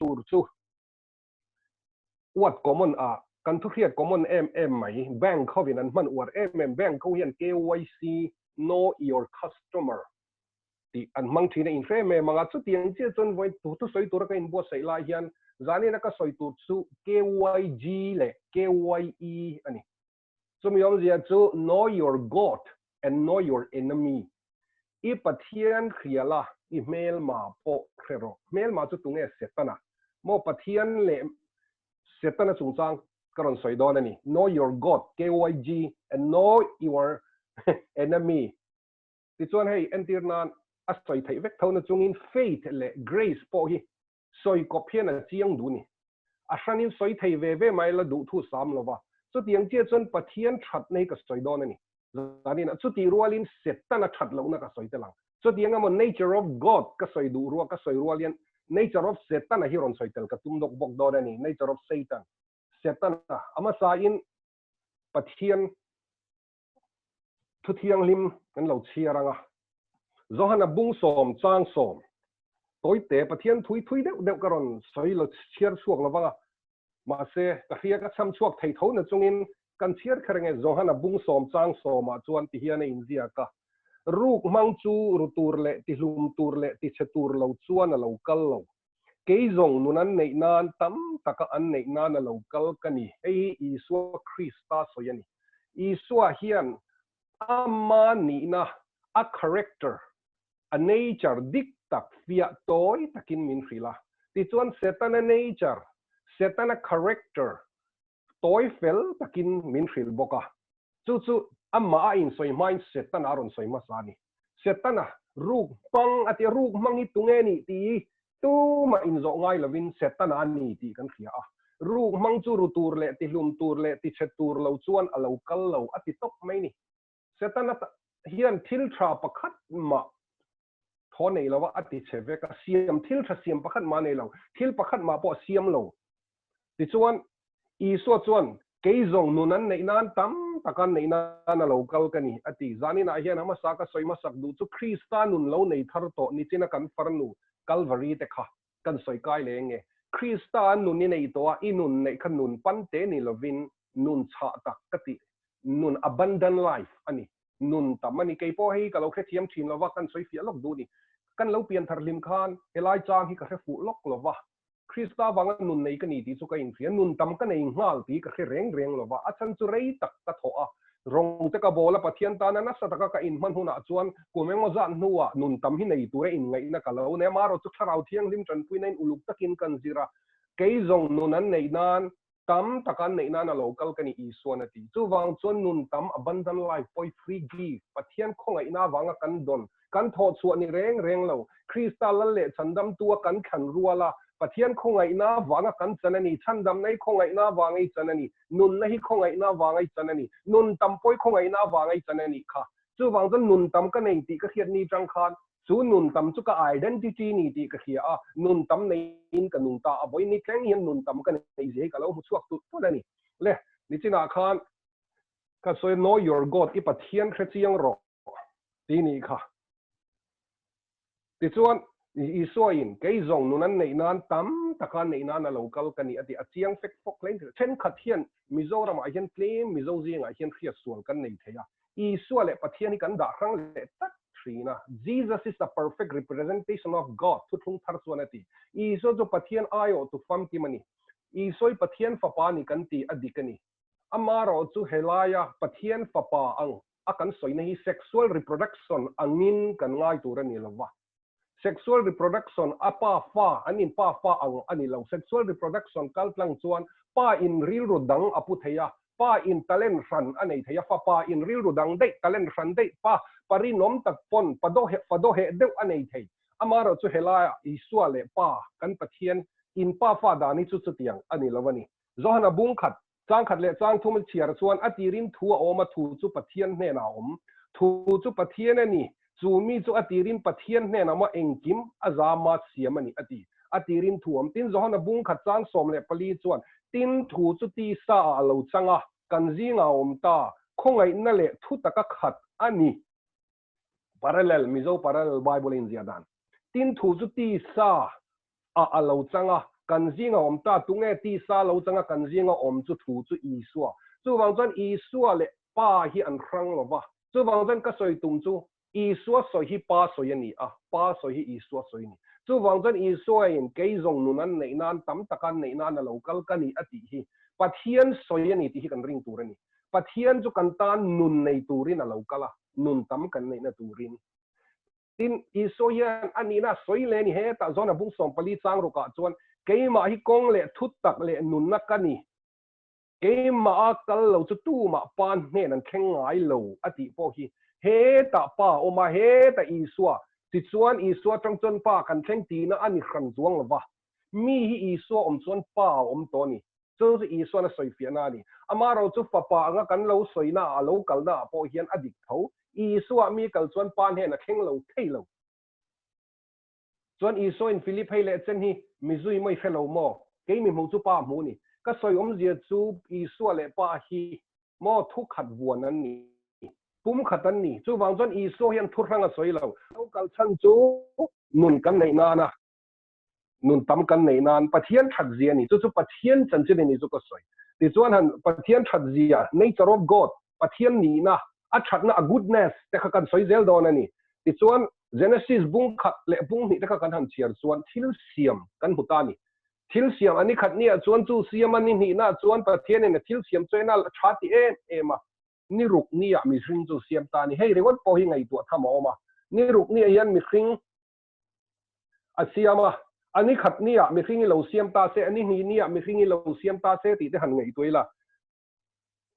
tur chu What common a kan thu hriat common em em mai, bank hovin an hman uar em em, bank ho hian KYC, know your customer, tih an hmang thin a inhre em em ang a, chutiang chiah chuan vawi thu thusawi tura ka inbuatsaih lai hian zanina ka sawi tur chu KYG leh KYE a ni. Chumi awmzia chu know your God and know your enemy, I Pathian hria la, i hmelma pawh hre rawh. Hmelma chu tunge Setana maw? Pathian leh Setana chungchang ka rawn sawi dawn a ni. Know your God, KYG, and know your enemy. Tichuan hei entir nan a sawi theih vek tho na chungin faith leh grace pawh hi sawi kawp hian a chiang duh ni. A hranin sawi thei ve ve mai la duh thu sam lo va. Chutiang chiah chuan Pathian thatna hi ka sawi dawn a ni. Zanin ah chutih rualin Setana that lohna ka sawi tel ang. Chutiang emaw nature of God ka sawi duh rual ka sawi rual hian nature of Setana hi rawn sawi tel ka tum dawk bawk dawn a ni, nature of Satan. Setana a hmasain Pathian thu thianghlim kan lo chhiar ang a. Johana bung sawm chang sawm tawite Pathian thui thui deuh deuh ka rawn sawi lo chhiar chhuak lo vang a. Mahse, ka hria ka cham chhuak thei tho na chungin kan chhiar kher nge Johana bung sawm chang sawmah chuan ti hian a inziak a, Ruk hmang chu ru tur leh tihlum tur leh tichhe tur lo chuan a lo kal lo. Kei zawng nun an neih nan tam taka an neih nan a lo kal ka ni. Hei hi Isua Krista sawi a ni. Isua hian ama nihna, a character, a nature dik tak fiah tawi takin min hrilh a. Tichuan Setana nature, Setana character tawi fel takin min hrilh bawk a. Chu chu amah a insawi hmain Setana a rawn sawi hmasa a ni. Setana ruk hmang a ti a, ruk hmang hi tunge nih tih hi tumah inzawh ngai lovin Setana a ni tih kan hria a. Ruk hmang chu ru tur leh tihlum tur leh tichhe tur lo chuan a lo kal lo a ti tawp mai ni. Setana hian thil tha pakhat mah thaw nei lo a, a ti che vek a, siam thil tha siam pakhat mah nei lo, thil pakhat mah pawh a siam lo. Tichuan, Isua chuan, Kei zawng nun an neih nan tam tak an neih nan a lo kal ka ni, a ti. Zaninah hian a hmasa ka sawi hmasak duh chu Krista nun lo nei thar tawh nichina kan farnu Kalvari te kha kan sawi kai leh nge? Krista an nun i nei tawh a, i nun neih kha nun pan te ni lovin nun chhah tak ka tih, nun abundant life a ni, nun tam a ni. Kei pawh hei ka lo hrethiam thin lova, kan sawi fiah lawk duh a ni. Kan lo pian thar hlim khan helai chang hi ka hre fuh lawk lova, Krista vanga nun nei ka ni tih chu ka inhria, nun tam ka nei nghal tih ka hre reng reng lova, a chhan chu rei tak ka thawh a, rawng te ka bawl a, Pathian tana nasa taka ka inhman hunah chuan kum engmaw zat hnuah nun tam hi nei tura inngaihna ka lo nei a, amaherawhchu Thlarau Thianghlim tanpuinain uluk takin kan zir a, kei zawng nun an neih nan Tam taka an neih nana lo kal ka ni Isuan a ti. Chuvang chuan nun tam, abundant life, pawih free gift, Pathian khawngaihna avanga kan dawn, kan thawhchhuah ni reng reng lo, Krista lal leh chhandamtu a kan thlan rual a, Pathian khawngaihna avanga kan chan a ni, chhandamna hi khawngaihna avanga i chan a ni, nunna hi khawngaihna avanga i chan a ni, nun tam pawih khawngaihna avanga i chan a nih kha. Chuvang chuan nun tam ka nei tih ka hriat ni tang khan Chu nun tam chu ka identity ni tih ka hria a, nun tam neiin ka nung ta a, vawiin ni thleng hian nun tam ka neih zia hi ka lo hmu chhuak tulh tulh a ni. Le, nichinah khan ka sawi Know your God, i Pathian hre chiang rawh ti nih kha. Tichuan, Isuain, Kei zawng nun an neih nan tam taka neih nan a lo kal ka ni a ti, a chiang fek fawk hle in thenkhat hian Mizoramah hian tlem Mizo zingah hian hriatsual kan nei thei a, Isua leh Pathian hi kan dah hrang leh tlat thin a. Jesus is the perfect representation of God, thuthlung thar chuan a ti. Isua chu Pathian aiawh tu famkim a ni. Isua hi Pathian fapa a ni kan ti a dik a ni. Amaherawh chu helaia Pathian fapa ang a kan sawina hi sexual reproduction angin kan ngai tur a ni lo va. Sexual reproduction a pa fa an in pa fa ang a ni lo. Sexual reproduction kal tlang chuan pa in rilru dang a pu thei a, pa in talent hran a nei thei a, fapa in rilru dang daih, talent hran daih, pa pa rinawm tak pawn pa dawheh pa dawheh deuh a nei thei. Amaherawh chu helaiah Isua leh Pa kan Pathian in pa fa dan hi chu chutiang a ni lo a ni. Johana bung khat, chang khat leh chang thum chhiar chuan a tirin thu a awm a, thu chu Pathian hnenah a awm. Thu chu Pathian a ni. Chu mi chu a tirin Pathian hnenah maw engkim a zama siam a ni a ti. A tirin thu awm. Tin, Johana bung khat chang 14 chuan, Tin, thu chu tisa ah a lo chang a, kan zingah a awm ta, khawngaihna leh thu taka khat a ni. Parallel, Mizo Parallel Bible a inziah dan. Tin, thu chu tisa ah a lo chang a, Kan zinga awm ta tunge tisa lo changa kan zinga awm chu thu chu Isua. Chuvang chuan Isua leh Pa hi an hrang lo va. Chuvang chuan ka sawi tum chu Isua sawi hi Pa sawi a ni a, Pa sawi hi Isua sawi a ni. Chuvang chuan Isuain kei zawng nun an neih nan tam taka an neih nan a lo kal ka ni a tih hi Pathian sawi a ni tih hi kan ring tur a ni. Pathian chu kan tan nun nei turin a lo kal a, nun tam kan neihna turin. Tin, Isua hian a nihna a sawi leh a ni. Hetah zawn a bung 14 chang rukah chuan, Keimah hi kawng leh thut tak leh nunna ka ni. Keimah a kal lo chu tumah pa hnen an thleng ngai lo a tih pawh hi hetah Pa a awm a, hetah Isua. Tichuan, Isua atang chuan Pa kan thleng tihna a ni hran chuang lo va. Mi hi Isua awm chuan Pa a awm tawh a ni. Chu chu Isuan a sawifiahna a ni. Amaherawh chu Fapa anga kan lo sawina ah, a lo kalna ah pawh hian a dik tho. Isua mi kal chuan Pa hnen a thleng lo thei lo. Chuan Isuain Philip hei leh chen hi mi zui maw i hre lo maw? Kei mi hmuh chu Pa hmu ni. Ka sawi awmzia chu Isua leh Pa hi maw thu khat vuan an ni. Pum khat an ni. Chuvang chuan Isua hian thu hrang a sawi lo. Lo kal chhan chu nun kan neih nana nun tam kan neih nan Pathian that zia a ni. Chu chu Pathian chanchin a ni chu ka sawi. Tichuan han Pathian that zia, nature of God, Pathian nihna, a thatna, a goodness te kha kan sawi zel dawn a ni. Tichuan Genesis bung khat leh bung hnih te kha kan han chhiar chuan thil siam kan hmu ta a ni. Thil siam a ni khat niah chuan chu siam a ni hnihnaah chuan Pathianin a thil siam chu ena tha ti em em a. Ni ruk niah mihring chu siam ta a ni. Hei ringawt pawh hi ngaihtuah tham a awm a. Ni ruk niah hian mihring a siam a, a ni khat niah mihring i lo siam ta se, a ni hnih niah mihring i lo siam ta se tih te han ngaihtuah ila.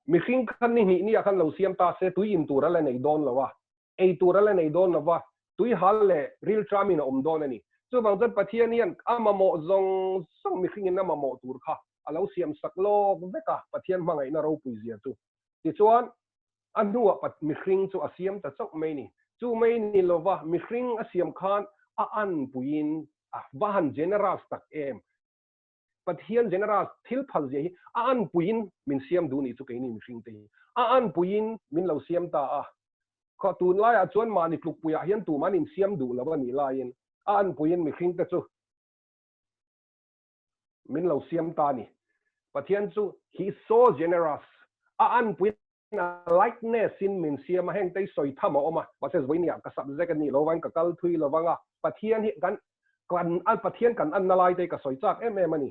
Mihring khan ni hnih niah khan lo siam ta se tui in tur a la nei dawn lo a, ei tur a la nei dawn lo va, tui hal leh ril ṭamin a awm dawn a ni. Chuvang chuan Pathian hian a mamawh zawng zawng mihringin a mamawh tur kha a lo siam sak lawk vek a, Pathian hmangaihna ropui zia chu. Tichuan, a hnuah mihring chu a siam ta chauh mai ni. Chu mai ni lova mihring a siam khan a anpuiin a va han generous tak em! Pathian generous thil phal zia hi a anpuiin min siam duh nih chu keini mihringte hi. A anpuiin min lo siam ta a. Khaw tunlaiah chuan mahni tlukpuiah hian tum an insiam duh lo a nih laiin a anpuiin mihringte chu min lo siam ta a ni. Pathian chu he is so generous. A anpuiin a likeness in min siam a, heng te hi sawi tham a awm a, mahse vawinia ka subject a nih lo vangin ka kal thui lo vang a, Pathian hi kan kan Pathian kan anna lai te hi ka sawi chak em em a ni.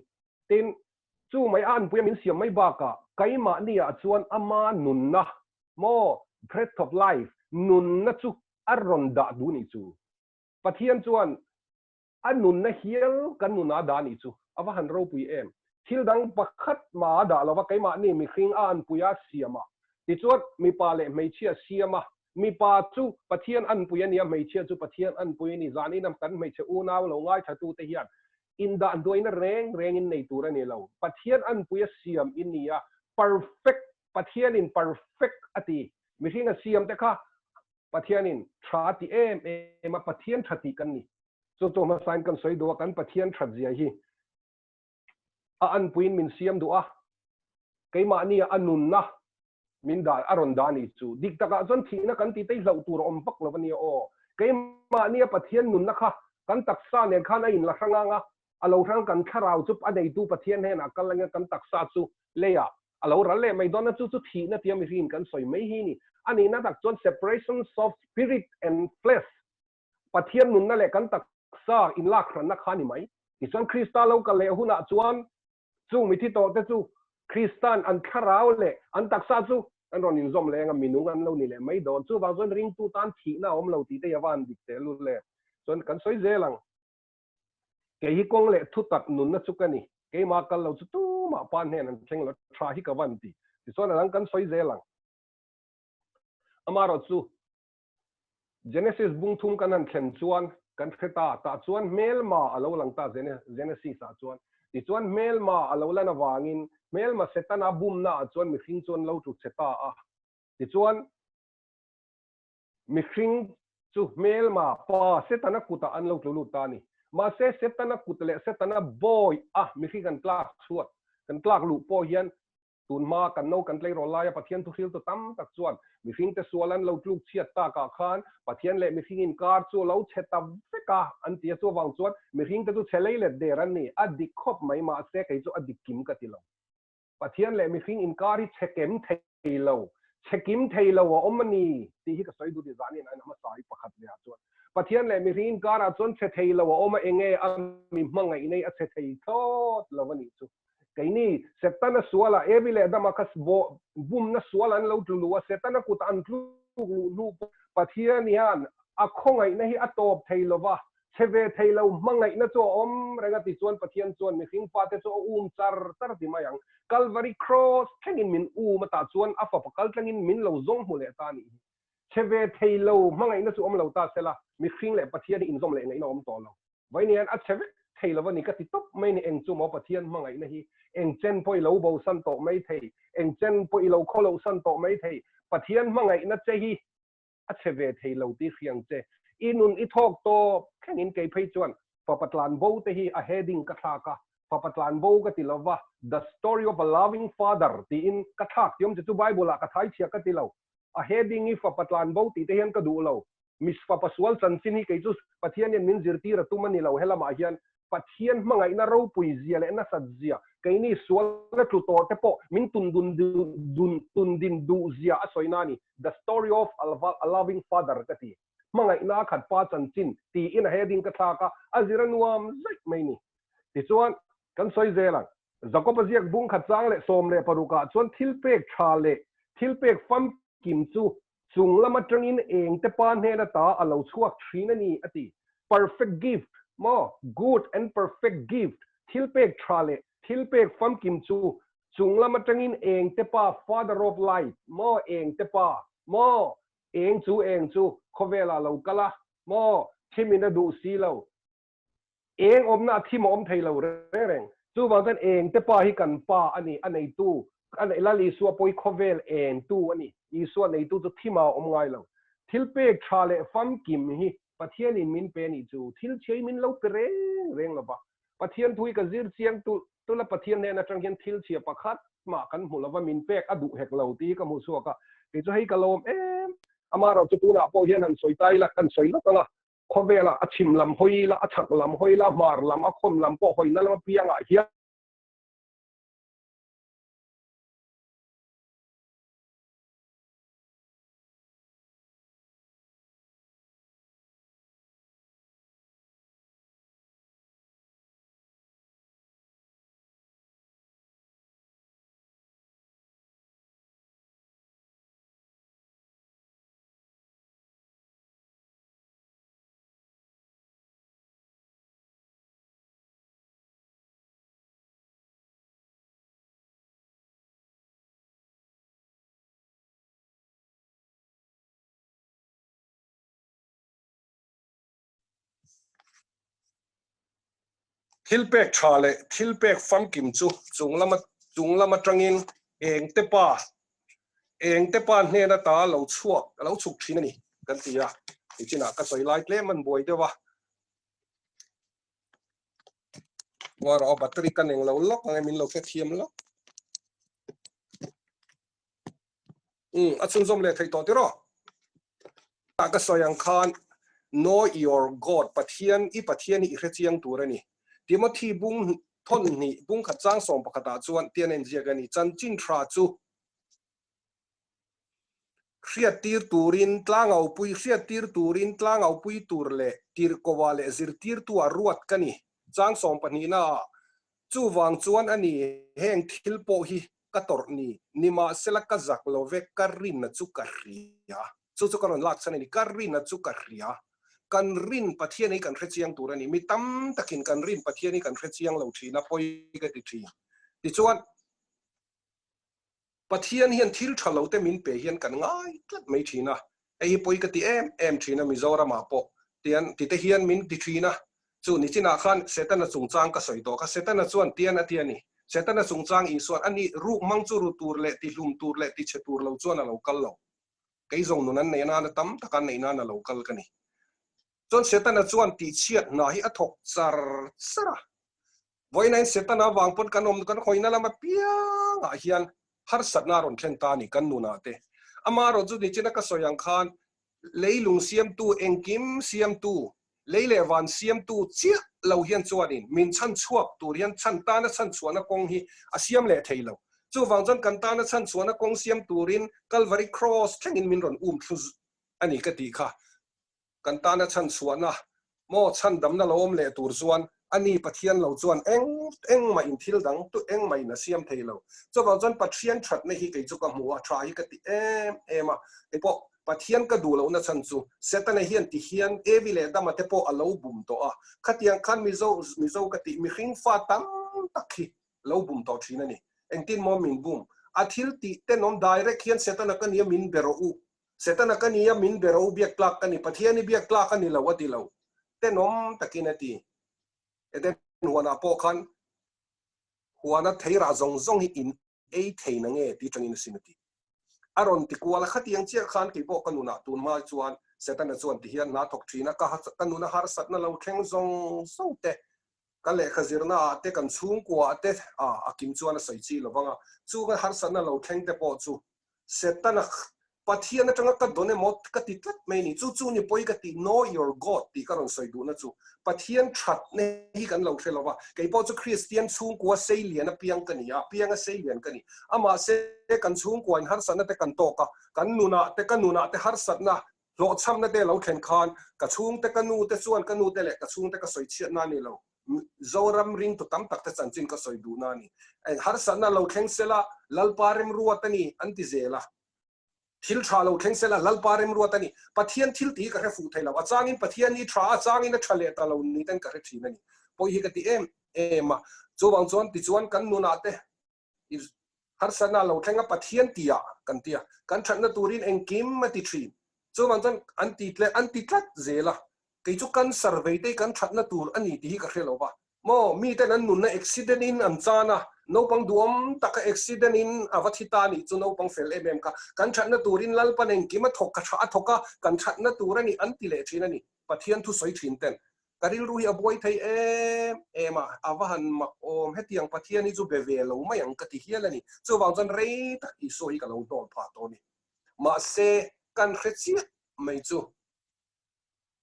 Tin, chu mai a anpuia min siam mai bakah keimahniah chuan ama nunna maw, breath of life, nunna chu a rawn dah duh nih chu. Pathian chuan A nunna hial kan nuna dah nih chu a va han ropui em. Thil dang pakhat mah a dah lova keimahni mihring a anpui a siam a. Tichuan mipa leh hmeichhia siam a. Mipa chu Pathian anpui a nia, hmeichhia chu Pathian anpui a ni. Zanin kan hmeichhe unau lo ngaithlatute hian indah hnuaina reng rengin nei tur a ni lo. Pathian anpui a siam i nia, perfect, Pathianin perfect a ti. Mihring a siam te kha Pathianin tha a ti em em a, Pathian tha tih kan ni. Chu chu hmasain kan sawi duh a, kan Pathian that zia hi a anpuiin min siam duh a, keimahnia a nunna min dah a rawn dah a ni chu. Dik takah chuan thihna kan tih te hi hlauh tur a awm vak lo a nia aw. Keimahnia Pathian nunna kha kan taksa nen khan a inla hrang ang a, a lo hrang kan thlarau chu a neitu Pathian hnenah kal angin kan taksa chu leiah a lo ral leh mai dawn a, chu chu thihna tia mihringin kan sawi mai hi ni. A nihna tak chuan separations of spirit and flesh, Pathian nunna leh kan taksa inlak hranna kha a ni mai. Tichuan Krista lo kal leh hunah chuan chung mithi tawhte chu Kristan an thlarau leh an taksa chu an rawn inzawm leng a, minung an lo ni leh mai dawn. Chuvang chuan ringtu tan thihna a awm lo tih te hi a va han dik teh lul le. Chuan kan sawi zel ang. Kei hi kawng leh thutak nunna chu ka ni. Keimah kal lo chu tumah pa hnen an thleng lo, tha hi ka van ti. Tichuan a dang kan sawi zel ang. Amaherawh chu Genesis bung thum kan han thlen chuan kan hre ta, tah chuan hmelma a lo lang ta Genesis ah chuan. Tichuan hmelma a lo lan avangin hmelma Setana bumna ah chuan mihring chu an lo tlu che ta a. Tichuan Mihring chu hmelma pa Setana kutah an lo tlu lut ta a ni. Mahse, Setana kut leh Setana bawi a mihring kan tlak chhuat, kan tlak luh pawh hian Tun hma kan no kan tleirawl laia Pathian thuhriltu tam tak chuan mihringte sual an lo tluk chhiat takah khan Pathian leh mihring inkar chu a lo chhe ta vek a an ti a, chuvang chuan mihringte chu chhe lei let der an ni. A dik khawp mai, mahse kei chu a dik kim ka ti lo. Pathian leh mihring inkar hi chhe kem thei lo, chhe kim thei lo a awm a ni tih hi ka sawi duh ni zanin a hmasa hi pakhat lehah chuan Pathian leh mihring inkarah chuan chhe thei lo a awm a, enge a mi hmangaih nei a chhe thei thlawt lo a nih chu. Keini, Setana suala Evi leh Adama kha bumna sual an lo tlu luh a, Setana kutah an tluk luh hnu pawh Pathian hian a khawngaihna hi a tawp thei lo va, chhe ve thei lo hmangaihna chu a awm reng a tichuan Pathian chuan mihring fate chu a um char char ti mai ang. Kalvari Kraws thlengin min um a tah chuan a fapa kal tlangin min lo zawng hmu leh ta a nih hi. Chhe ve thei lo hmangaihna chu awm lo ta sela, mihring leh Pathian hi inzawm leh ngaihna awm tawh lo. Vawiin hian a chhe vek thei lo a ni ka ti tawp mai ni, eng chu maw Pathian hmangaihna hi eng chen pawh i lo bosan tawh mai thei, eng chen pawh i lo khawlohsan tawh mai thei, Pathian hmangaihna che hi a chhe ve thei lo tih hriang che. I nun i thawk tawp thlengin kei phei chuan fapa tlan bo te hi a heading ka thlak a, fapa tlan bo ka ti lo va, The Story of a Loving Father tiin ka thlak ti awm che chu Bible ah ka thai chhia ka ti lo, a heading i fapa tlan bo tih te hian ka duh lo. Miss fapa sual chanchin hi kei chu Pathian hian min zirtir a tum a ni lo, helamah hian Pathian hmangaihna ropui zia leh nasat zia, keini sualna tlu tawh te pawh min tun dun dun tun din duh zia a sawi na a ni. The story of a loving father ka ti. Hmangaihna a khat pa chanchin tiin a heading ka thlak a, a zir a nuam zaih mai ni. Tichuan, kan sawi zel ang. Jakob-a ziak bung khat chang leh 16 ah chuan thilpek tha leh thilpek famkim chu Chung lam atangin engte pa hnen ata a lo chhuak thin a ni, a ti. Perfect gift maw? Good and perfect gift, thilpek tha leh thilpek famkim chu chung lam atangin engte pa, Father of light, maw? Engte pa, maw? Eng chu eng chu khawvelah lo kal a, maw? Thimin a duh si lo. Eng awmna a thim a awm thei lo reng reng. Chuvang chuan engte pa hi kan pa a ni, a neitu, a neih Lal Isua pawh hi khawvel engtu a ni. Isua neitu chu thim a awm ngai lo. Thil pek tha leh famkim hi Pathianin min pe a nih chu thil chhiai min lo pe reng reng lo va. Pathian thu hi ka zir chiang tulh tulh a, Pathian hnen atang hian thil chhia pakhat mah kan hmu lo va, min pek a duh hek lo tih hi ka hmuh chhuak a. Kei chu hei ka lawm em. Amaherawhchu tunah pawh hian han sawi ta ila, kan sawi lawk ang a. Khawvela a chhim lam hawi la, a chhak lam hawi la, hmar lam, a khawn lam pawh hawina lam apiangah hian. Thilpek tha leh thilpek famkim chu chunglam chunglam atangin engte pa Engte pa hnen ata lo chhuak, a lo chhuk thin a ni kan ti a, nichinah ka sawi lai tlem an buai deuh a. Ngawi rawh aw, battery ka neng lo lawk ang e, min lo hrethiam lawk. Umm, a chhunzawm leh theih tawh tiraw? Ka sawi ang khan Know your God, Pathian, i Pathian hi i hrechiang tur a ni. Timothy bung thawn hnih, bung khat chang 11 ah chuan tian a inziak a ni, Chanchin tha chu hriattir turin tlangaupui hriattir turin tlangaupui tur leh tirhkohah leh zirtirtuah ruat ka ni. Chang 12 naah chuvang chuan a ni heng thil pawh hi ka tawrh ni, nimahsela ka zak lo ve, ka rinna chu ka hria. Chu chu ka rawn lak chhan a ni, ka rinna chu ka hria. Kan rin Pathian hi kan hre chiang tur a ni. Mi tam takin kan rin Pathian hi kan hre chiang lo thin a, pawi ka ti thin. Tichuan, Pathian hian thil tha lo te min pe hian kan ngai tlat mai thin a, hei hi pawi ka ti em em thin a, Mizoramah pawh tian tite hian min ti thin a, chu nichinah khan Setana chungchang ka sawi tawh kha, Setana chuan tian a ti a ni, Setana chungchang Isua'n a ni, ruk hmang chu ru tur leh ti hlum tur leh ti chhe tur lo chuan a lo kal lo, kei zawng nun an neih nana tam tak an neih nana lo kal ka ni. Chuan Setana chuan tihchhiat hna hi a thawk char char a, Vawiinain Setana avang pawn kan awm kan khawina lam apiangah hian Harsatna a rawn thlen ta a ni kan nunah te. Amaherawh chu nichina ka sawi ang khan leilung siamtu, engkim siamtu, lei leh van siamtu chiah lo hian chuanin min chhan chhuak tur hian chhan tana chhan chhuahna kawng hi a siam leh thei lo. Chuvang chuan kan tana chhan chhuahna kawng siam turin Calvary Cross thlengin min rawn um thlu a ni ka tih kha. Kan tana chhan chhuahna maw chhandamna lo awm leh tur chuan a ni Pathian lo chuan eng engmah in thil dang tu engmah in a siam thei lo. Chuvang chuan Pathian thatna hi kei chu ka hmu a, tha hi ka ti em em a. Kei pawh Pathian ka duh lohna chhan chu Setana hian ti hian Evi leh Adama te pawh a lo bum tawh a. Khatiang khan Mizo Mizo ka tih mihring fa tam tak hi lo bum tawh thin a ni. Engtin maw min bum? A thil tih tenawm direct hian Setana ka nia min be rawh u. Setana ka nia min be rawh u biak tlak ka ni. Pathian i biak tlak a ni lo a ti lo. Tenawm takin a ti. Eden huanah pawh khan huana theirah zawng zawng hi in ei thei na nge ti tangin a sin a ti. A rawn ti kual a, khatiang chiah khan kei pawh ka nunah tun hma chuan Setana chuan ti hian hna thawk thin a, ka ka nuna harsatna lo thleng zawng zawng te, ka lehkha zirna ah te, kan chhungkua ah te a a kim chuan a sawi chi lovang a, chu ka harsatna lo thleng te pawh chu Setana Pathian atanga ka dawn emaw ka ti tlat mai a ni. Chu chu ni pawi ka ti, Know your God tih ka rawn sawi duhna chu Pathian thatna hi kan lo hre lo va. Kei pawh chu Kristian chhungkua seilian apiang ka ni a, apianga seilian ka ni. Amahse kan chhungkuain harsatna te kan tawk a, kan nunah te, ka nunah te harsatna, hlawhchhamna te lo thlen khan ka chhungte, ka nu te chuan ka nu te leh ka chhungte ka sawi chhiatna a ni lo. Zoram ringtu tam tak te chanchin ka sawi duhna a ni. Harsatna lo thleng sela Lalpa remruat a ni an ti zel a. Thil tha lo thleng sela Lalpa remruat a ni. Pathian thil tih hi ka hre fuh thei lo. A changin Pathian hi tha a, changin a tha leh ta lo ni ten ka hre thin a ni. Pawi hi ka ti em em a. Chuvang chuan tichuan kan nunah te harsatna lo thleng a Pathian tia kan ti a. Kan thatna turin engkim a ti thin. Chuvang chuan an ti tle an ti tlat zel a. Kei chu cancer vei te hi kan thatna tur a ni tih hi ka hre lo va. Maw, miten an nunna accident in an chan a, naupang duhawm taka accident in a va thi ta a nih chu naupang fel em em kha. Kan thatna turin Lalpan engkim a thawk a thawk a, kan thatna tur a ni an ti leh thin a ni. Pathian thu sawi thin ten. Ka rilru hi a buai thei em em a, a va han mak awm. Hetiang Pathian hi chu be ve lo mai ang ka ti hial a ni. Chuvang chuan rei tak Isua hi ka lo hnawl phah tawh a ni. Mahse, kan hre chiah mai chu.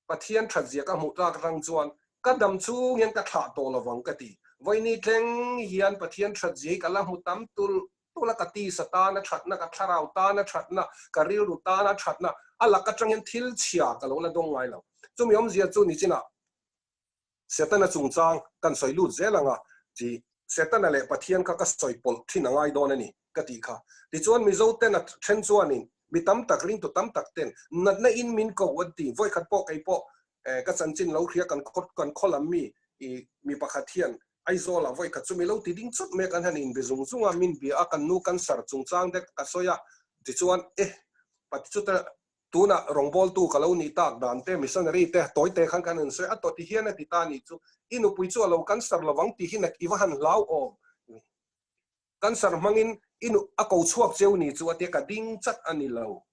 Pathian that zia ka hmuh tlak atang chuan ka dam chung hian ka thlah tawh lo vang ka ti. Vawiini thleng hian Pathian that zia hi ka la hmu tam tulh tulh a, ka tisa tana thatna, ka thlarau tana thatna, ka rilru tana thatna, a lak atang hian thil chhia ka lo la dawng ngai lo. Chumi awmzia chu nichinah Setana chungchang kan sawi lut zel ang a, chi Setana leh Pathian kha ka sawi pawlh thin a ngai dawn a ni, ka tih kha. Tichuan Mizo ten a then chuanin mi tam tak, ringtu tam tak ten natna in min ko an ti. Vawikhat pawh kei pawh ka chanchin lo hria kan khaw kan khaw lam mi i mi pakhat hian Aizawl ah vawikhat chu mi lo ti ding chawt mai a, kan han inbe zung zung a, min bia a, kan nu cancer chungchang te ka sawi a, tichuan e chuta Tunah rawngbawltu ka lo nih tak dan te, missionary te, tawi te khan kan han sawi a, tawti hian a ti ta nih chu, i nupui chu a lo cancer lovang tih hi nak i va han hlau awm. Cancer hmangin i nu a ko chhuak cheu ni chu a tia ka ding chat a ni lo.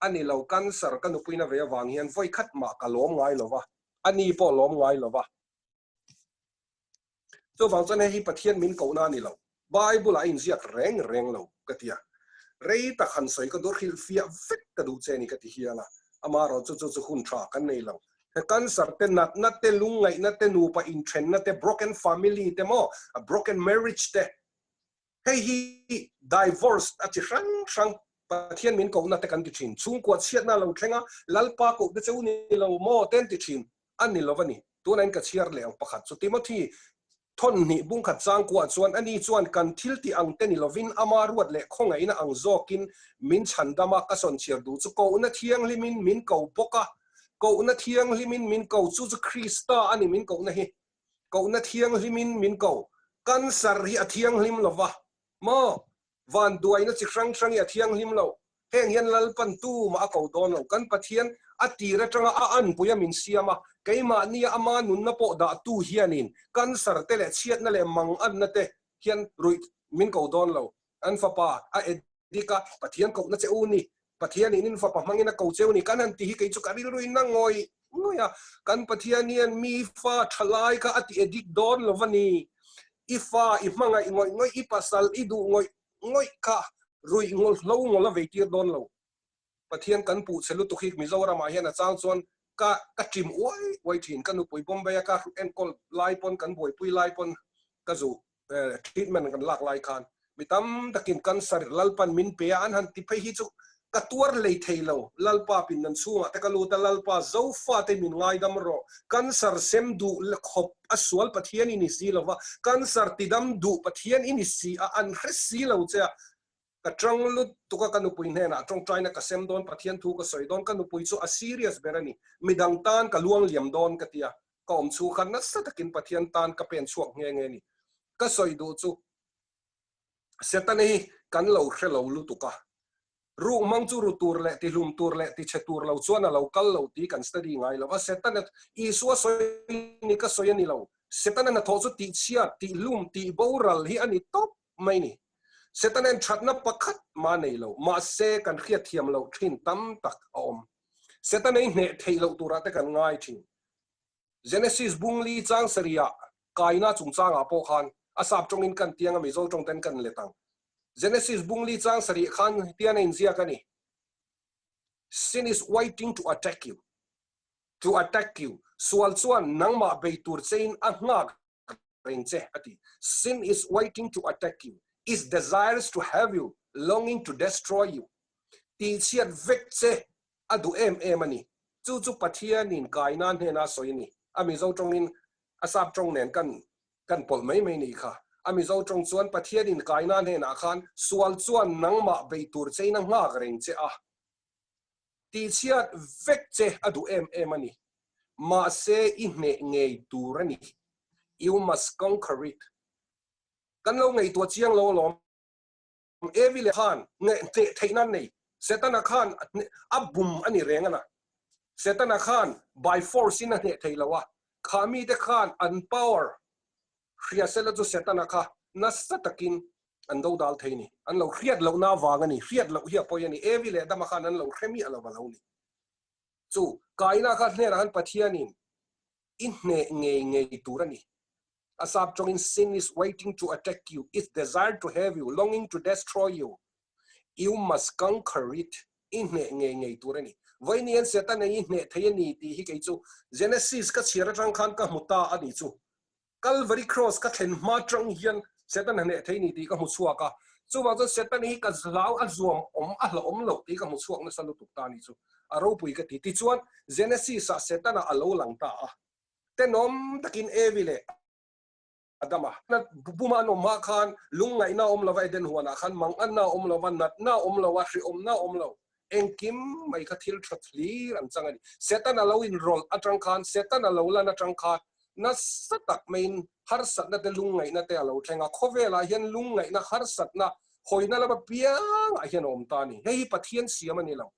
A ni lo, cancer ka nupuina ve avang hian vawi khat mah ka lawm ngai lova, a ni pawh lawm ngai lova. Chuvang chuan hei hi Pathian min kohna a ni lo, Bible ah a inziak reng reng lo ka ti a. Rei tak han sawi ka duh, hrilhfiah vek ka duh che a ni ka ti hial a. Amaherawh chu chu chu hun tha kan nei lo. He cancer te, natna te, lungngaihna te, nupa inthenna te, broken family te maw, broken marriage te, Hei hi divorce a chi hrang hrang Pathian min kohna te kan ti thin. Chhungkua chhiatna a lo thleng a, Lalpa kohna che u ni lo maw te an ti thin. A ni lo a ni. Tunah in ka chhiar leh ang pakhat chu Timothy thawn hnih bungkhat changkuah chuan ani chuan kan thil tih ang te ni lovin ama ruat leh khawngaihna ang zawkin min chhandam a, ka sawn chhiar duh chu kohna thianghlimin min ko bawk a, kohna thianghlimin min ko chu chu Krista a ni min kohna hi. Kohna thianghlimin min ko. Cancer hi a thianghlim lo va maw? Vanduaina chi hrang hrang hi a thianghlim lo. Heng hian Lalpan tumah a ko dawn lo. Kan Pathian a tir atanga a anpui a min siam a, keimahnia ama nunna pawh dahtu hianin cancer te leh chhiatna leh manganna te hian ruih min ko dawn lo. An fapa a edit a, Pathian kohna che u ni, Pathianin in fapa hmangin a ko cheu ni, kan han ti hi kei chu ka rilruin na ngawih ngawih a, kan Pathian hian mi fa tha lai kha a ti edit dawn lo va ni, i fa i hmangaih ngawih ngawih, i pasal i duh ngawih ngawih kha ruih ngawlhlo ngawl a vei tir dawn lo. Pathian kan puh che lutuk hi Mizoram ah hian a chang chuan ka ka ṭim uai uai ṭhin. Ka nupui Bombay a ka enkawl lai pawn kan buaipui lai pawn ka zu treatment kan lak lai khan mi tam takin cancer Lalpan min pe a an han ti phei hi chu ka tuar lei thei lo. Lalpa pindan chhungah te ka lut a, Lalpa Zofate min ngaidam rawh. Cancer sem duh khawp a sual Pathian i ni si lo va, cancer tidam duh Pathian i ni si a, an hre si lo che a. Ka tang lut tuk a, ka nupui hnenah tawngtaina ka sem dawn, Pathian thu ka sawi dawn, ka nupui chu a serious ber a ni, midang tan ka luang liam dawn ka ti a, ka awm chhung khan nasa takin Pathian tan ka pen chhuak nghe nghe a ni. Ka sawi duh chu Setana hi kan lo hre lo lutuk a, ruk hmang chu ru tur leh tihlum tur leh tichhe tur lo chuan a lo kal lo tih kan study ngai lo va, Setana Isua sawi ni ka sawi a ni lo, Setana hnathawh chu tihchhiat, tihlum, tihboral hi a ni tawp mai ni. Setana'n thatna pakhat mah nei lo, mahse kan hriatthiam loh thin tam tak a awm. Setana i hneh theih loh turah te kan ngai thin. Genesis bungli chang sarihah kaina chungchangah pawh khan a sap tawngin kan tiang a Mizo tawng ten kan let ang. Genesis bungli chang sarih khan tian a inziak a ni, Sin is waiting to attack you, to attack you, sual chuan nangmah bei tur chein a nghak reng che a ti. Sin is waiting to attack you, is desires to have you, longing to destroy you. Tihchhiat vek che a duh em em a ni. Chu chu Pathianin kaina hnena sawi a ni. A Mizo tawngin a sap tawng nen kan kan pawlh mai mai nih kha. A Mizo tawng chuan Pathianin kaina hnenah khan sual chuan nangmah bei tur chein a nghak reng che a. Tihchhiat vek che a duh em em a ni. Mahse i hneh ngei tur a ni. You must conquer it. Kan lo ngaihtuah chiang lo alawm. Evi leh khan hneh theih nan nei. Setana khan a bum a ni reng a na. Setana khan by force in a hneh thei lo a. Kha mite khan an power Hria sela chu Setana kha nasa takin an do dal thei ni. An lo hriat lohna avang a ni. Hriat loh hi a pawi a ni. Evi leh Adama khan an lo hre miah lo a lo ni. Chu Kaina kha hnenah khan Pathianin i hneh ngei ngei tur a ni. A sap tawngin sin is waiting to attack you, its desire to have you, longing to destroy you. You must conquer it. I hneh ngei ngei tur a ni. Vawiin Setana i hneh thei a ni tih hi kei chu Genesis ka chhiar atang khan ka hmu ta a ni chu. Calvary Cross ka thlen hma tang hian Satan a hneh thei ni tih ka hmu chhuak a, chuvang chuan Satan hi ka hlau a zuam awm a hlauhawm loh tih ka hmu chhuak nasa lutuk ta ni chu a ropui ka ti. Tichuan Genesis ah Setana a lo lang ta a, tenawm takin Evi leh Adama buma an awm hma khan lungngaihna a awm lova Eden huanah khan manganna a awm lova, natna a awm lo a, hrehawmna a awm lo. Engkim mai kha thil tha thlir an chang a ni. Setana lo inrawlh atang khan, Setana lo lan atang khan nasa tak maiin harsatna te lungngaihna te a lo thleng a. Khawvelah hian lungngaihna, harsatna, hawina lama piangah hian a awm ta a ni. Hei hi Pathian siam a ni lo.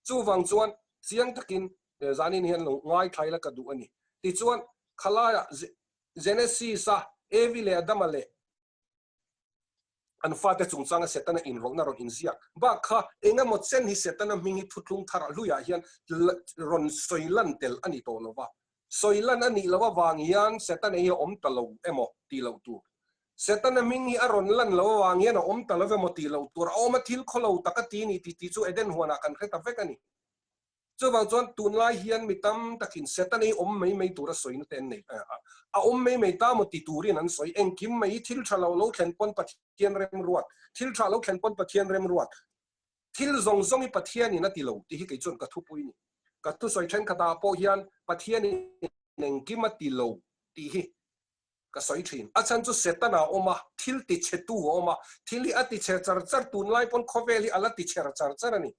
Chuvang chuan chiang takin zanin hian lo ngaithla ila ka duh a ni. Tichuan khalaiah Genesis-a Evi leh Adama leh An fate chungchanga Setana inrawlhna rawn inziak bak kha eng emaw chen hi Setana hming hi thuthlung thar hluiah hian rawn sawi lan tel a ni tawh lo va. Sawi lan a nih loh avang hian Setana hi a awm ta lo emaw tih loh tur. Setana hming hi a rawn lan loh avang hian a awm ta lo emaw tih loh tur. A awm a thil khaw lo tak a ti ni tih tih chu Eden huanah kan hre ta vek a ni. Chuvang chuan tunlai hian mi tam takin Setana hi awm mai mai tura sawina te an nei a, a awm mai mai ta maw ti turin an sawi. Engkim mai hi thil tha lo lo thlen pawn Pathian remruat, thil tha lo thlen pawn Pathian remruat, thil zawng zawng hi Pathianin a ti lo tih hi kei chuan ka thupui ni. Ka thusawi thenkhatah pawh hian Pathianin engkim a ti lo tih hi ka sawi thin. A chhan chu Setana a awm a, thil tichhetu a awm a, thil hi a tichhe char char, tunlai pawn khawvel hi a la tichher char char a ni.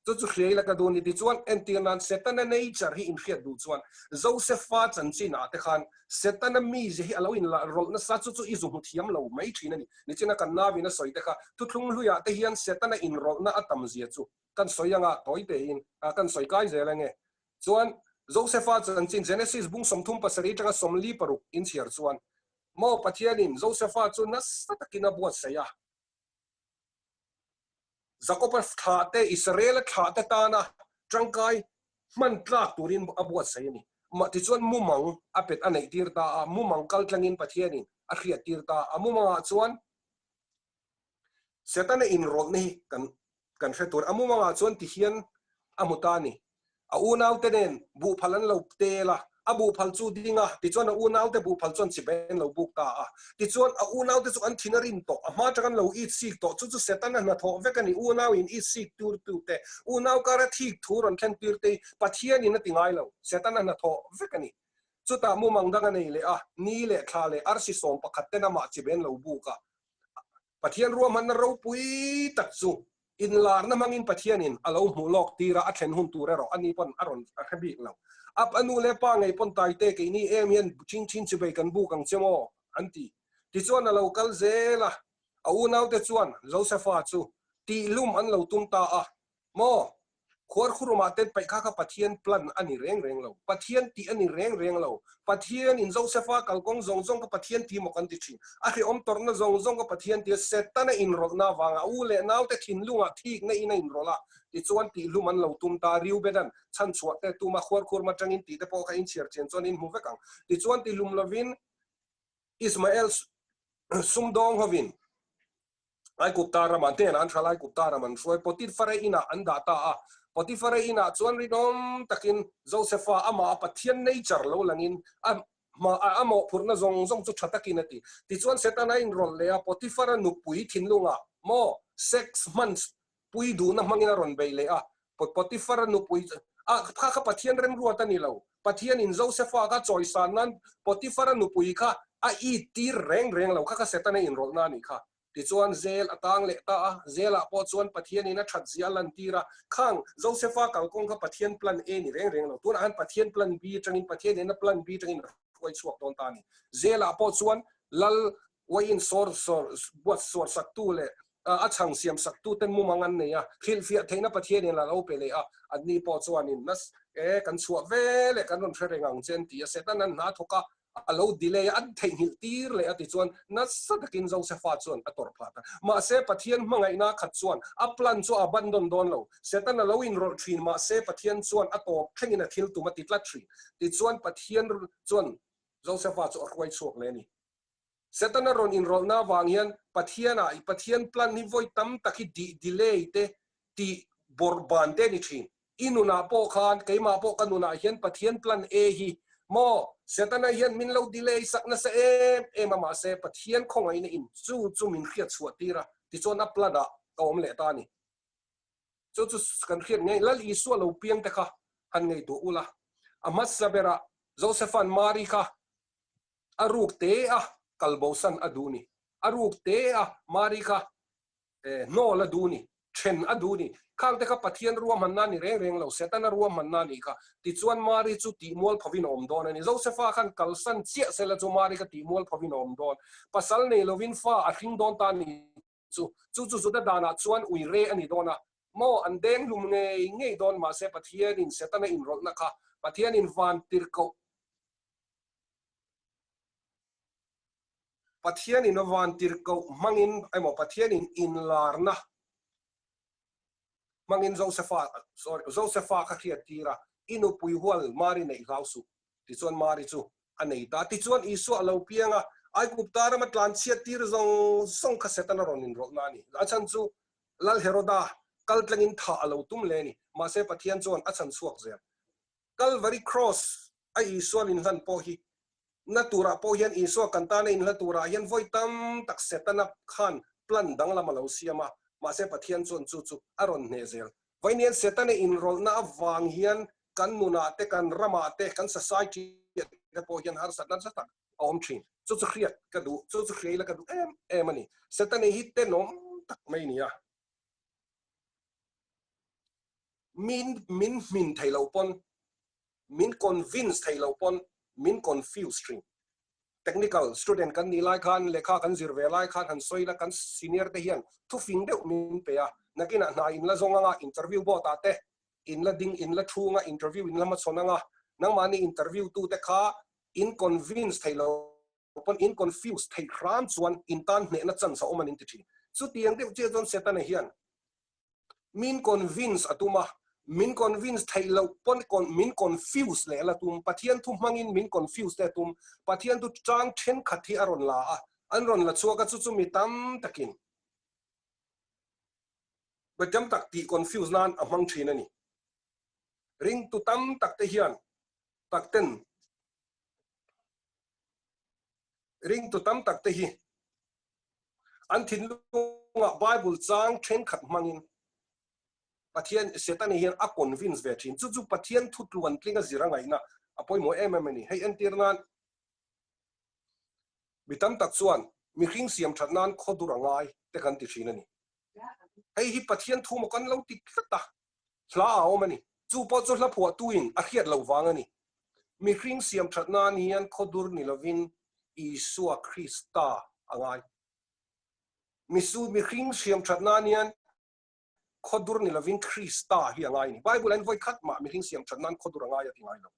Chu chu hria ila ka duh ni tichuan entir nan Setana nature hi inhriat duh chuan Josepha chanchin ah te khan Setana mizia hi a lo inla rawlh nasa chu chu i zu hmu thiam lo mai thin a ni. Nichina kan nauin a sawi te kha thuthlung hluiah te hian Setana inrawlhna a tam zia chu kan sawi anga tawi tein kan sawi kai zel ange. Chuan Josepha chanchin Genesis bung 37 atanga 46 inchhiar chuan maw Pathianin Josepha chu nasa takin a buatsaih a, Jakoba thlahte, Israela thlahte tana tangkai hman tlak turin a buatsaih a ni. Tichuan mumang a pet a neih tir ta a, mumang kal tlangin Pathianin a hriat tir ta a, mumangah chuan. Setana inrawlhna hi kan kan hre tur. A mumangah chuan ti hian a hmu ta a ni. A unaute nen buhphal an lo tel a, a buhphal chu ding a, tichuan a unaute buhphal chuan chibai an lo buk ta a. Tichuan a unaute chu an thin a rim tawh, a hma atang an lo it sik tawh, chu chu Setana hnathawh vek a ni, unau in it sik tur tu te, unau kara thik thu rawn thlen tir te hi Pathianin a ti ngai lo, Setana hnathawh vek a ni. Chutah mumang dang a nei leh a, ni leh thla leh arsi 11 ten amah chibai an lo buk a. Pathian ruahmanna ropui tak chu inlarna hmangin Pathianin a lo hmuh lawk tir a, a thlen hun tur erawh ani pawn a rawn a hre bik lo. Ap a nu leh pa ngei pawn Taite keini em hian chin chin chibei kan buk ang che maw? an ti. Tichuan a lo kal zel a, a unaute chuan Josefa chu tihlum an lo tum ta a, Maw? Khuarkhurumah ten paih kha kha Pathian plan a ni reng reng lo. Pathian tih a ni reng reng lo. Pathian in Josefa kalkawng zawng zawng kha Pathian ti maw kan ti thin. A hrehawm tawrhna zawng zawng kha Pathian ti a, Setana inrawlhna avanga a u leh naute thinlungah thikna in a inrawlh a, tichuan tihlum an lo tum ta. Reubenan chhanchhuah te tuma khuarkhurma tangin tih te pawh kha inchhiar chian chuan in hmu vek ang. Tichuan tihlum lovin Ismael sumdawng hovin Aigupta ramah hnenah an hral Aigupta ram an hruai Potifare inah an dah ta a. Potifare inah chuan rinawm takin Josefa amah a Pathian nature lo langin a hma a mawhphurhna zawng zawng chu tha takin a ti. Tichuan Setana inrawlh leh a Potifara nupui thinlungah maw sex hman pui duhna hmangin a rawn beih leh a. Potifara nupui chu a kha kha Pathian remruat a ni lo. Pathianin Josefa kha chawisan nan Potifara nupui kha a it tir reng reng lo. Kha kha Setana inrawlhna a nih kha. Tichuan zel a tang leh ta a, zelah pawh chuan Pathianin a that zia a lantir a. Khang Josefa kalkawng kha Pathian plan A ni reng reng lo. Tunah khan Pathian plan B atangin Pathianin a plan B atangin a hruai chhuak dawn ta a ni. Zelah pawh chuan Lal uaiin sawr sawr buat suar saktu leh a chhang siam saktu ten mumang an nei a, hrilhfiah theihna Pathianin a lo pe leh a, anni pawh chuanin nas e kan chhuah ve leh kan rawn hre reng ang che an ti a, Satan an hna thawk a, a lo delay a, an theihnghilh tir leh a ti chuan nasa takin Josefa chuan a tawrh phah ta. Mahse Pathian hmangaihna khat chuan a plan chu a abandon dawn lo, Satan a lo inrawlh thin mahse Pathian chuan a tawp thlengin a thil tum a ti tlat thin. Tichuan Pathian chuan Josefa chu a hruai chhuak leh a ni. Setana rawn inrawlhna avang hian Pathianah i Pathian plan hi vawi tam tak hi dih delay te tih bawrh ban te a ni thin. I nunah pawh khan, keimah pawh ka nunah hian Pathian plan A hi maw Setana hian min lo delay sak nasa em em a mahse Pathian khawngaihna in chu chu min hriat chhuah tir a tichuan a plan ah ka awm leh ta a ni. Chu chu kan hriat ngei Lal Isua lo piang te kha han ngaihtuah ula a hmasa berah Josepha'n Mari kha A ruk te a kal bosan a duh ni. A ruk te a Mari kha hnawl a duh ni. Then a duh ni. Khang te kha Pathian ruahmanna a ni reng reng lo, Setana ruahmanna a nih kha. Tichuan Mari chu tihmual phovin a awm dawn a ni. Josefa khan kalsan chiah sela chu Mari kha tihmual phovin a awm dawn. Pasal nei lovin fa a hring dawn ta a ni chu. Chu chu Juda danah chuan ui re a ni dawn a. Maw an deng hlum ngei ngei dawn mahse Pathianin Setana inrawlhna kha Pathianin van tirhkoh Pathianin a vantirhkoh hmangin emaw Pathianin inlarna hmangin Josefa sorry Josefa kha hriat tir a, I nupui hual Mari neih hlau suh tichuan Mari chu a nei ta. Tichuan Isua a lo piang a, Aigupta rama tlanchhiat tir zawng zawng kha Setana rawn inrawlhna a ni. A chhan chu Lal Heroda kal tlangin thah a lo tum le a ni. Mahse Pathian chuan a chhan chhuak zel. Calvary Cross a Isua inhlan pawh hi na turah pawh hian Isua kan tana inhla turah hian vawi tam tak Setana khan plan danglam a lo siam a, mahse Pathian chuan chu chu a rawn hneh zel. Vawiin hian Setana inrawlhna avang hian kan nunah te, kan ramah te, kan society ah te pawh hian harsatna nasa tak a awm thin. Chu chu hriat ka duh, chu chu hriaila ka duh em em a ni. Setana hi tenawm tak mai a ni a. Min min hmin thei lo pawn, min convince thei lo pawn min confuse thin. Technical student kan nih lai khan lehkha kan zir ve lai khan han sawi la kan senior te hian thufing deuh min pe a, nakinah hna in la zawng anga interview board ah te in la ding in la thu anga interview in la hmachhawn anga nangmahni interview tu te kha in convince thei lo pawn in confuse theih hram chuan in tan hnehna chance a awm a nin ti thin. Chutiang deuh chiah chuan Setana hian Min convince a tum a, min convince theih loh pawn min confuse leh la tum, Pathian thu hmangin min confuse te a tum, Pathian thu chang thenkhat hi a rawn la a, an rawn la chhuak a, chu chu mi tam takin. Vawi tam tak tih confuse nan a hmang thin a ni. Ringtu tam tak te hian tak ten ringtu tam tak te hi an thinlungah Bible chang thenkhat hmangin Pathian Setana hian a convince ve thin. Chu chu Pathian thu tluan tlinga zir a ngaihna a pawimawh em em a ni. Hei entir nan mi tam tak chuan mihring siam that nan khaw dur a ngai te kan ti thin a ni. Hei hi Pathian thu maw kan lo ti tlat a, hla a awm a ni. Chu pawh chu hla phuahtuin a hriat loh vang a ni. Mihring siam that nan hian khaw dur ni lovin Isua Krista a ngai. Misu mihring siam that nan hian khaw dur ni lovin Krista hi a ngai a ni. Bible ah hian vawi khat mah mihring siam that nan khaw dur a ngai a ti ngai lo.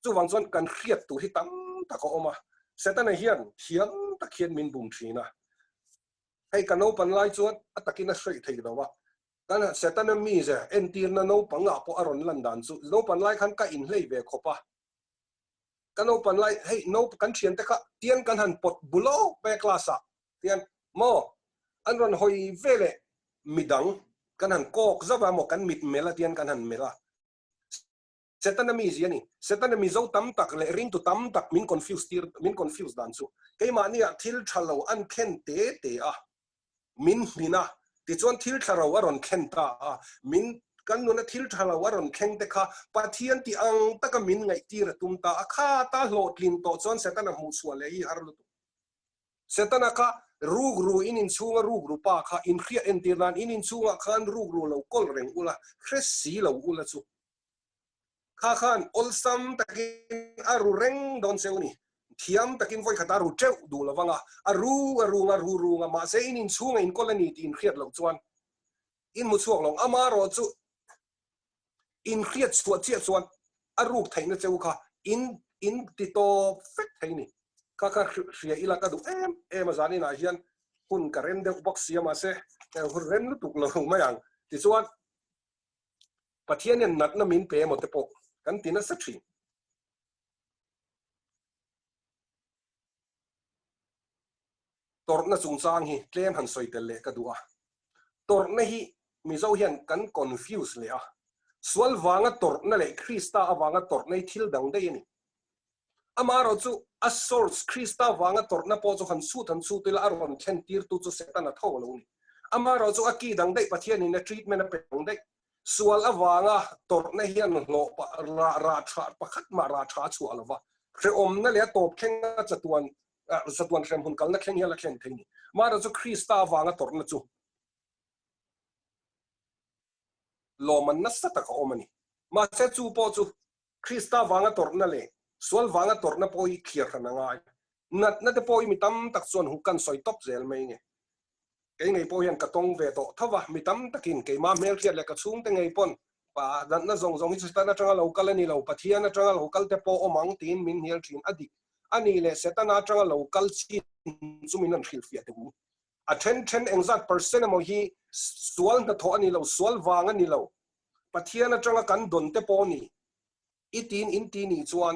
Chuvang chuan kan hriat tur hi tam tak a awm a, Setana hian thiam tak hian min bum thin a. Hei ka naupan lai chuan a takin a hreih thei lo a, kan Setana mize entirna naupangah pawh a rawn lan dan chu naupan lai khan ka inhlei ve khawp a. Ka naupan lai hei naup kan thiante kha tian kan han pawt bulo mai a class ah tian maw an rawn hawi ve leh midang kan han kawk zauh a maw kan mit melh a tian kan han melh a. Setana mizia a ni. Setana Mizo tam tak leh ringtu tam tak min confuse tir, min confuse dan chu keimahniah thil tha lo an thlen te te a, min hmin a, tichuan thil tha ro a rawn thlen ta a, min kan nuna thil tha lo a rawn thleng te kha Pathian tih ang taka min ngaihtir a tum ta a, kha ta hlawhtlin tawh chuan Setana hmuhchhuah leh hi har lutuk. Setana kha rukru in inchhunga rukru pa kha inhriat entir nan in inchhungah khan rukru lo kawl reng ula, hre si lo ula chu. Kha khan awlsam takin a ru reng dawn cheu ni. Thiam takin vawi khat a ru teuh duh lo vang a, a ru a rung a ru rung a, mahse in inchhunga inkawl a ni tih inhriat loh chuan in hmu chhuak lo. Amaherawh chu inhriat chhuah chiah chuan a ruk theihna cheu kha in in ti tawp vek thei ni. Kha kha hria ila ka duh em em a zan inah hian hun ka rem deuh bawk sia mahse hun rem lutuk lo mai ang. Tichuan Pathian hian natna min pe emaw te pawh kan ti nasa thin. Tawrhna chungchang hi tlem han sawi tel leh ka duh a. Tawrhna hi Mizo hian kan confuse leh a. Sual vanga tawrhna leh Krista avanga tawrhna hi thil dang daih a ni. Amaherawh chu a source Krista vanga tawrhna pawh chu han chhut han chhut ila a rawn thlen tirtu chu Setana tho a lo ni. Amaherawh chu a ki dang daih Pathianin a treatment a pe dang daih. Sual avanga tawrhna hian hlawh rah rah tha pakhat mah rah tha a chhuah lo va, hrehawmna leh a tawp thlenga chatuan chatuan hremhmun kalna thleng hian a thlen thei ni. Amaherawh chu Krista avanga tawrhna chu lawman nasa tak a awm a ni. Mahse chu pawh chu Krista vanga tawrhna leh sual vanga tawrhna pawh hi thliar hran a ngai. Natna te pawh hi mi tam tak chuan hu kan sawi tawp zel mai nge. Kei ngei pawh hian ka tawng ve tawh tho va, mi tam takin keimah hmelhriat leh ka chhungte ngei pawn pa natna zawng zawng hi Satan atanga lo kal a ni lo, Pathian atanga lo kal te pawh awm ang tiin min hnial thin a dik. A nih leh Setana atanga lo kal chin chu min rawn hrilhfiah teh u. A then then engzat percent emaw hi sual hnathawh a ni lo, sual vang a ni lo. Pathian atanga kan dawn te pawh ni i tiin in ti nih chuan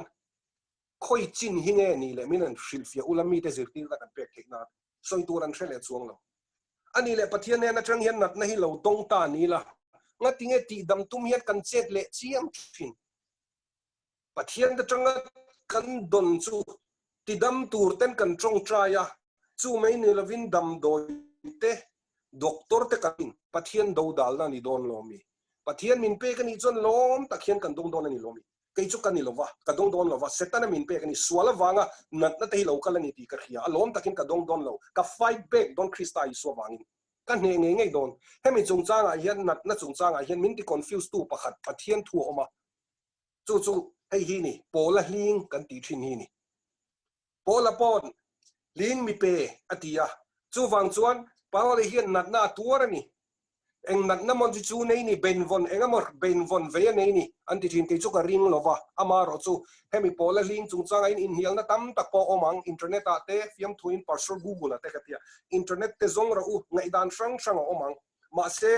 khawi chin hi nge ni leh min rawn hrilhfiah ula mite zirtirna kan pek theih nan sawi tur an hre leh chuang lo. A nih leh Pathian hnen atang hian natna hi lo dawng ta ni la, ngatinge tihdam tum hian kan chet leh chiam thin. Pathian atanga kan dawn chu tidam tur ten kan tawngtai a, chu mai ni lovin damdawi te, doctor te kan in Pathian do dalna a ni dawn lo mi? Pathian min pek a nih chuan lawm tak hian kan dawng dawn a ni lo mi? Kei chu ka ni lova, ka dawng dawn lova, Setana min pek a ni, sual avanga natna te hi lo kal a ni tih ka hria a, lawm takin ka dawng dawn lo, ka fight back dawn Krista Isua vangin. Ka hneh ngei ngei dawn. Hemi chungchangah hian natna chungchangah hian min ti confuse tu pakhat Pathian thu a awm a, Chu chu hei hi ni, Pawla hling kan tih thin hi ni. Pawla pawn hling mi pe a ti a, chuvang chuan Paula hian natna a tuar a ni. Eng natna maw chu chu nei ni, benvawn eng emaw benvawn vei a nei ni an ti thin, kei chu ka ring lo va, amaherawh chu hemi Pawla hling chungchanga in inhnialna tam tak pawh awm ang, internet ah te fiamthuin Pastor Google ah te ka ti a, internet te zawng rawh u, ngaihdan hrang hrang a awm ang, mahse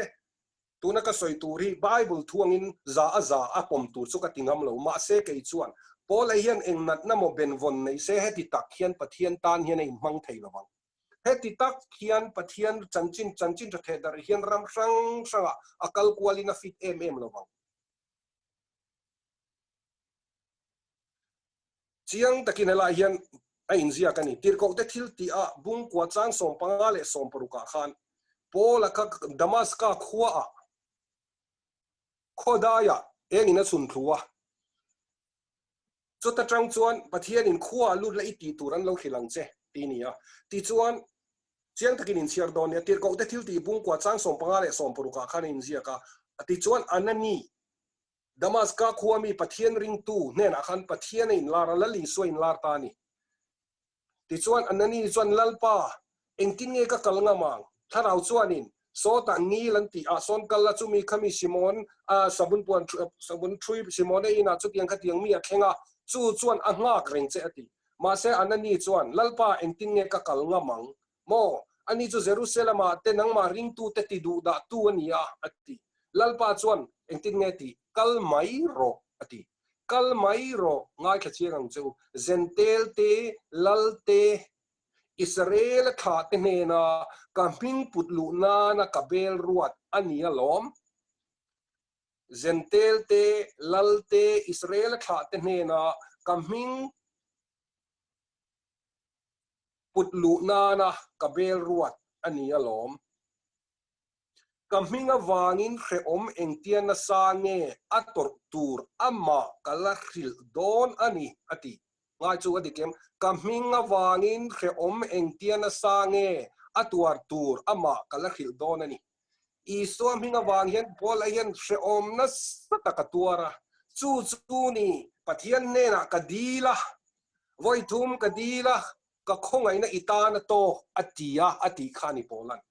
Tuna ka sawi tur hi Bible thu angin za a za a pawm tur chu ka ti ngam lo. Mahse kei chuan Paula hian eng natna maw benvawn nei se heti tak hian Pathian tan hian a inhmang thei lo ang. Heti tak hian Pathian chanchin chanchin tha theh darh hian ram hrang hrangah a kal kualin a fit em em lo vang. Chiang takin helai hian a inziak a ni. Tirhkohte thil tih ah Bungkua chang 15 leh 60 ah khan Paula kha Damaska khuaah khawdaiah engin a chhun thlu a. Chuta tang chuan Pathianin khua lut la i tih tur an lo hrilh ang che ti ni a. Tichuan, chiang takin inchhiar dawn nia, Tirhkohte thil tih Bungkua chang 15 leh 60 ah khan a inziak a. Tichuan, Anani, Damaska khua mi Pathian ringtu hnenah khan Pathian a inlar a, Lal Isua a inlar ta a ni. Tichuan, Anani chuan, Lalpa, engtin nge ka kal ngam ang? Thlarau chuanin, Sawtah ngil an tih ah sawn kal la, chumi khami Simon, a sabun puan sabun ṭhui Simona inah chutiang khatiang mi a thleng a, chu chuan a nghak reng che a ti. Mahse, Anani chuan, Lalpa, engtin nge ka kal ngam ang? Maw? Ani chu Jerusalem-ah te nangmah ringtute ti duh dah tu a ni a, a ti. Lalpa chuan, Engtin nge tih? Kal mai rawh, a ti. Kal mai rawh, ngaithla chiang ang che u. Zentel te, Lal te, Israel-a thlah te hnena ka hming put luh nana ka bel ruat a ni alawm. Zentel te, Lal te, Israel-a thlah te hnena ka hming put luh nana ka bel ruat a ni alawm. Ka hming avangin hrehawm engtia nasa nge a tawrh tur amah ka la hrilh dawn a ni, a ti. Ngai chu a dik em? Ka hming avangin hrehawm engtia nasa nge a tuar tur amah ka la hrilh dawn a ni. Isua hming avang hian Paula hian hrehawm nasa tak a tuar a, chu chu ni Pathian hnenah ka dil a, vawi thum ka dil a, ka khawngaihna i tan a tawk a ti a, a tih kha a ni Paula'n.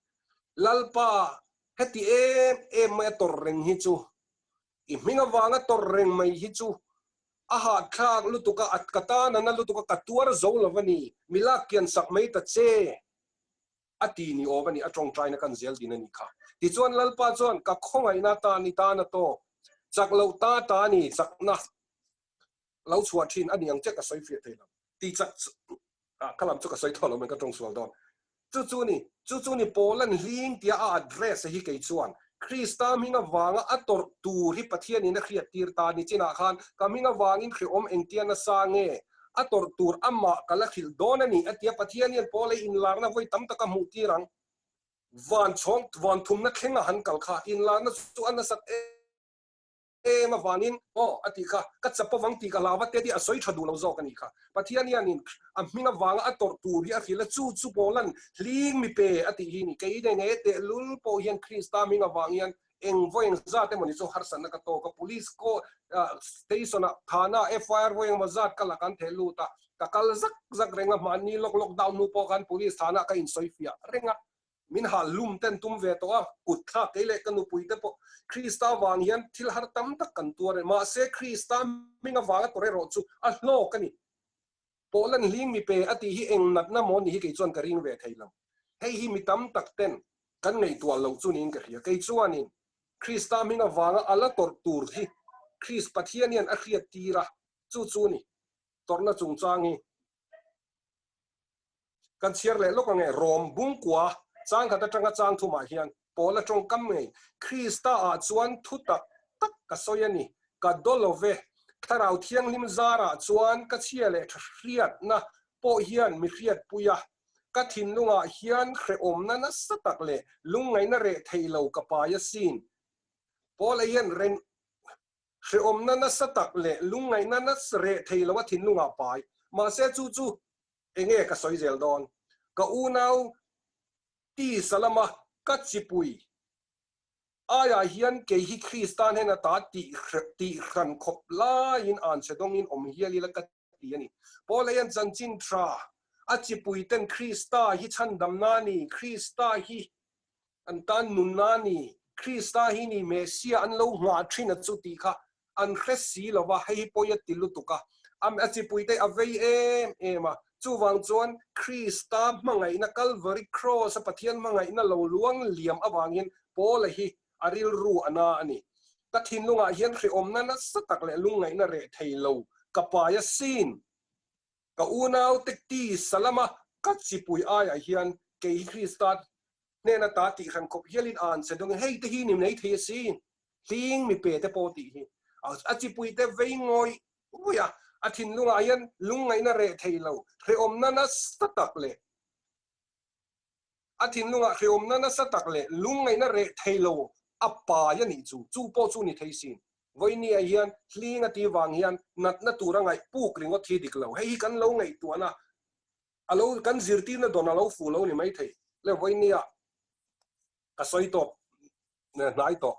Lalpa, heti em em mai a tawrh reng hi chu, i hming avanga tawrh reng mai hi chu a hahthlak lutuk a, a ka tan a na lutuk a, ka tuar zo lo a ni, mi lak kian sak mai ta che, a ti ni awm a ni, a tawngtaina kan zel din a ni kha. Tichuan Lalpa chuan, Ka khawngaihna tan i tan a tawk, chak loh ta ta a ni, chakna lo chhuah thin a ni ang che ka sawi fiah thei lo. Ti chak ah ka lam chu ka sawi tawh lo mai ka tawng sual dawn. Chu chu ni, chu chu ni Paula'n hling tia a address hi kei chuan Krista hming avanga a tawrh tur hi Pathianin a hriat tir ta ni chinah khan ka hming avangin hrehawm engtia nasa nge a tawrh tur amah ka la hrilh dawn a ni a tia Pathian hian Paula inlarna vawi tam tak a hmuh tir ang. Van chhawng van thumna thlenga han kal kha inlarna chu a nasat em. Em avangin aw a tih kha, ka chap avang tih ka hlau va te tih a sawi tha duh lo zawk a nih kha. Pathian hianin a hming avanga a tawrh tur hi a hrilh a, chu chu Paula'n hling mi pe a tih hi ni. Kei nei nei tehlul pawh hian Krista hming avang hian eng vawi eng zat emaw ni chu harsatna ka tawk a, Police ko station ah thana FIR vawi engemaw zat ka la kan theh lut a, ka kal zak zak reng a, mahni lawk lockdown hnu pawh khan Police thana ka insawi fiah reng a. Min hal lum ten tum ve tawh a, kut thlak kei leh ka nupui te pawh Krista avang hian thil har tam tak kan tuar e. Mahse Krista hming avanga tawrh erawh chu a hlawk a ni. Pawhlan hling mi pe a tih hi eng natna maw ni hi kei chuan ka ring ve thei lo. Hei hi mi tam tak ten kan ngaihtuah loh chu niin ka hria. Kei chuanin Krista hming avanga a la tawrh tur hi Krist Pathian hian a hriat tir a, chu chu ni tawrhna chungchang hi. Kan chhiar leh lawk ange, Rom bungkua changkhat atanga chang thumah hian Paula tawngkam ngei, Krista ah chuan thu tak tak ka sawi a ni, ka daw lo ve, Thlarau Thianghlim zarah chuan ka chhia leh tha hriatna pawh hian mi hriatpui a, ka thinlungah hian hrehawmna nasa tak leh lungngaihna reh thei lo ka pai asin. Paula hian hrehawmna nasa tak leh lungngaihna nasa reh thei lo a thinlungah pai, mahse chu chu Enge ka sawi zel dawn? Ka unau tisa lama ka chipui aiah hian kei hi Krista hnena ta tih tih hran khawp laiin anchhe dawngin awm hial ila ka ti a ni. Paula hian chanchin tha a chipui ten Krista hi chhandamna a ni, Krista hi an tan nunna a ni, Krista hi ni Messiah an lo nghah thin a chu tih kha an hre si lo va, hei hi pawi a ti lutuk a, a chipuite a vei em em a, chuvang chuan Krista hmangaihna Calvary Cross a Pathian hmangaihna lo luang liam avangin Paula hi a rilru a na a ni. Ka thinlungah hian hrehawmna nasa tak leh lungngaihna reh thei lo ka pai asin. Ka unaute tisa lama ka chipui aiah hian Kei hi Krista hnena ta tih hran khawp hialin an che dawngin hei te hi ni mai thei asin, hling mi pe te pawh tih hi a chipui te vei ngawih ngawih a, a thinlungah hian lungngaihna reh thei lo, hrehawmna nasa tak leh a thinlungah hrehawmna nasa tak leh lungngaihna reh thei lo a pai a nih chu, chu pawh chu ni thei sin. Vawinia hian hling a tih vang hian natna tura ngaih puk ringawt hi dik lo, hei hi kan lo ngaihtuahna A lo kan zirtirna dawn a lo fuh lo ni maithei le vawinia ka sawi tawp hnai tawh.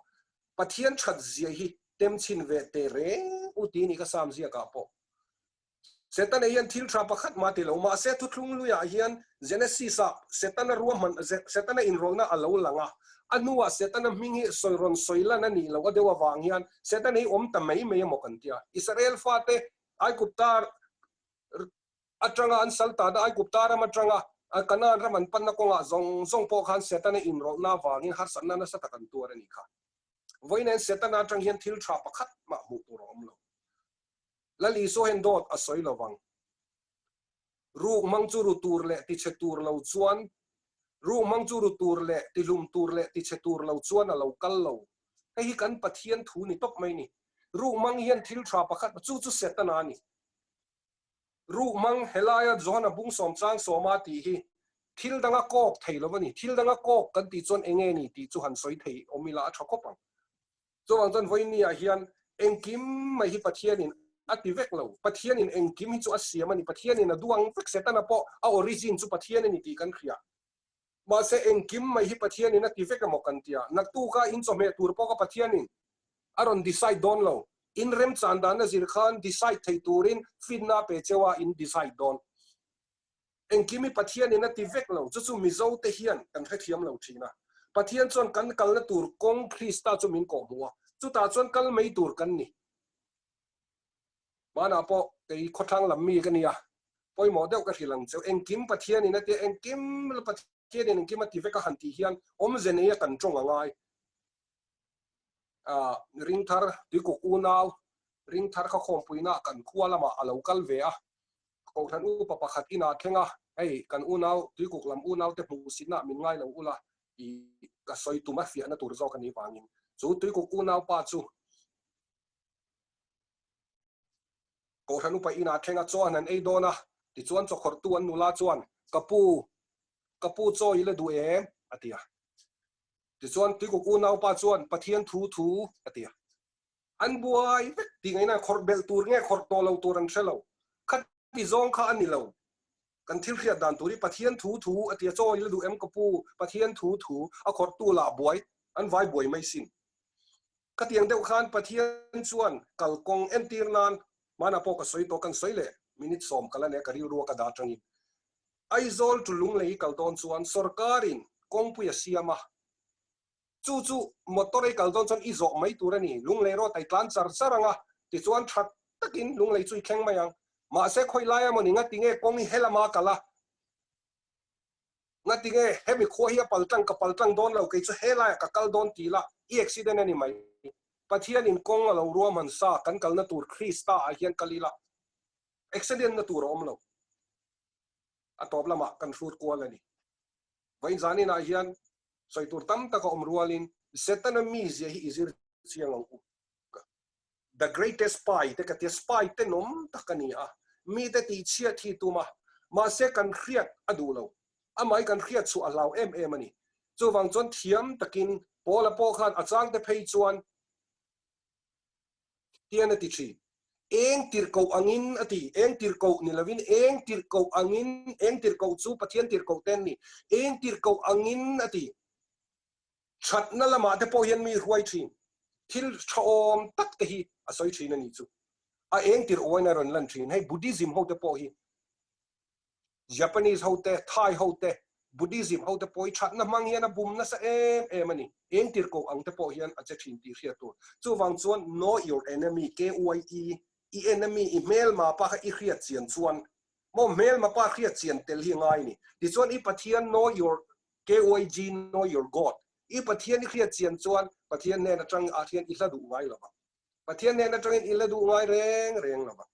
Pathian that zia hi tem chhin ve teh reng u ti ni ka sam ziakah pawh. Setana hian thil tha pakhat mah ti lo mahse thuthlung luiah hian Genesis ah Setana ruahman Setana inrawlhna a lo lang a, a hnuah Setana hming hi sawi rawn sawi lan a nih loh a deuh avang hian Setana hi awm ta mai mai emaw kan tia. Israel fate Aigupta atanga an sal tana Aigupta ram atanga Kanaan ram an panna kawngah zawng zawng pawh khan Setana inrawlhna avangin harsatna nasa tak an tuar a ni kha. Vawiin Setana atang hian thil tha pakhat mah hmuh tur a awm lo. Lal Isua hian dawt a sawi lo vang. Ruk hmang chu ru tur leh tichhe tur lo chuan Ruk hmang chu ru tur leh tihlum tur leh tichhe tur lo chuan a lo kal lo. Hei hi kan Pathian thu ni tawp mai ni. Ruk hmang hian thil tha pakhat chu chu Setana a ni. Ruhmang helaia Johana bung sawm chang sawma tih hi thil danga kawk thei lo a ni. Thil danga kawk kan tih chuan eng nge ni tih chu han sawi thei awm ila a tha khawp ang. Chuvang chuan vawinia hian engkim mai hi Pathianin a ti vek lo. Pathianin engkim hi chu a siam a ni. Pathianin a duang vek. Setana pawh a origin chu Pathian a ni tih kan hria. Mahse engkim mai hi Pathianin a ti vek emaw kan tia. Naktuka in chawhmeh tur pawh kha Pathianin a rawn decide dawn lo. In remchan dan a zir khan decide thei turin finna pe cheu a in decide dawn. Engkim hi Pathianin a ti vek lo. Chu chu Mizo te hian kan hrethiam lo thin a. Pathian chuan kan kalna tur kawng Krista chu min kawhhmuh a. Chutah chuan kal mai tur kan ni. Hmanah pawh kei khawthlang lam mi ka nia, pawimawh deuh ka hrilh ang cheu. Engkim Pathianin a tia, engkim Pathianin engkim a ti vek a han tih hian awmze neia kan tawng a ngai. Ah, ringthar tuikuk unau, ringthar kha khawmpuina kan khua lamah a lo kal ve a. Kohhran upa pakhat inah thleng a, hei kan unau tuikuk lam unaute hmuhsitna min ngai lo ula i ka sawi tum a fiahna tur zawk a nih vangin chu tuikuk unaupa chu Kohhran upa inah thleng a chaw an ei dawn a, tichuan chawkhawrhtu an nula chuan, Ka pu, ka pu chaw i la duh em? a ti a. Tichuan Tuikuk unaupa chuan, Pathian thu thu, a ti a. An buai vek tih ngaihna khawrh belh tur nge khawrh tawh lo tur an hre lo. Khati zawng kha a ni lo. Kan thil hriat dan tur hi Pathian thu thu a ti a, chaw i la duh em ka pu, Pathian thu thu, a khawrhtu lah buai, an vai buai mai sin. Khatiang deuh khan Pathian chuan kalkawng entir nan hmanah pawh ka sawi tawh, kan sawi leh minute sawm kal a nia ka rilru a ka dah atangin. Aizawl to Lunglei kal dawn chuan sorkarin kawngpui a siam a, chu chu motor ei kal dawn chuan i zawh mai tur a ni, Lunglei rawt a i tlan char char ang a, tichuan tha takin Lunglei chu i thleng mai ang. Mahse khawi lai emaw ni ngatinge kawng hi helama kal a, Ngati nge hemi khua hi a pal tlang ka pal tlang dawn lo kei chu helaiah ka kal dawn ti la i accident a ni mai. Pathianin kawng a lo ruahman sa kan kalna tur Krista ah hian kal ila accident na tur a awm lo. A tawp lamah kan hrut kual a ni. Vawiin zaninah hian sawi tur tam tak a awm rualin Setana mizia hi i zir chiang ang u. The greatest spy te ka tia, spy tenawm tak a ni a, mite tihchhiat hi tum a, mahse kan hriat a duh lo, amah hi kan hriat chhuah a hlau em em a ni. Chuvang chuan thiam takin Paula pawh khan a changte phei chuan tian a ti thin, Eng tirhkoh angin a ti, eng tirhkoh ni lovin eng tirhkoh angin, eng tirhkoh chu Pathian tirhkoh te an ni, eng tirhkoh angin a ti. Thatna lamah te pawh hian mi hruai thin, thil thaawm tak te hi a sawi thin a nih chu. A eng tirh uain a rawn lan thin. Hei Buddhism ho te pawh hi, Japanese ho te, Thai ho te, Buddhism ho te pawh hi thatna hmang hian a bum nasa em em a ni. Eng tirh koh ang te pawh hian a che thin tih hriat tur. Chuvang chuan know your enemy, KYE, i enemy, i hmelma pa kha i hriat chian chuan maw hmelma pa hriat chian tel hi a ngai a ni. Tichuan i Pathian know your KYG know your God. I Pathian i hriat chian chuan Pathian hnen atang ah hian i hla duh ngai lo vang. Pathian hnen atangin i la duh ngai reng reng lo vang.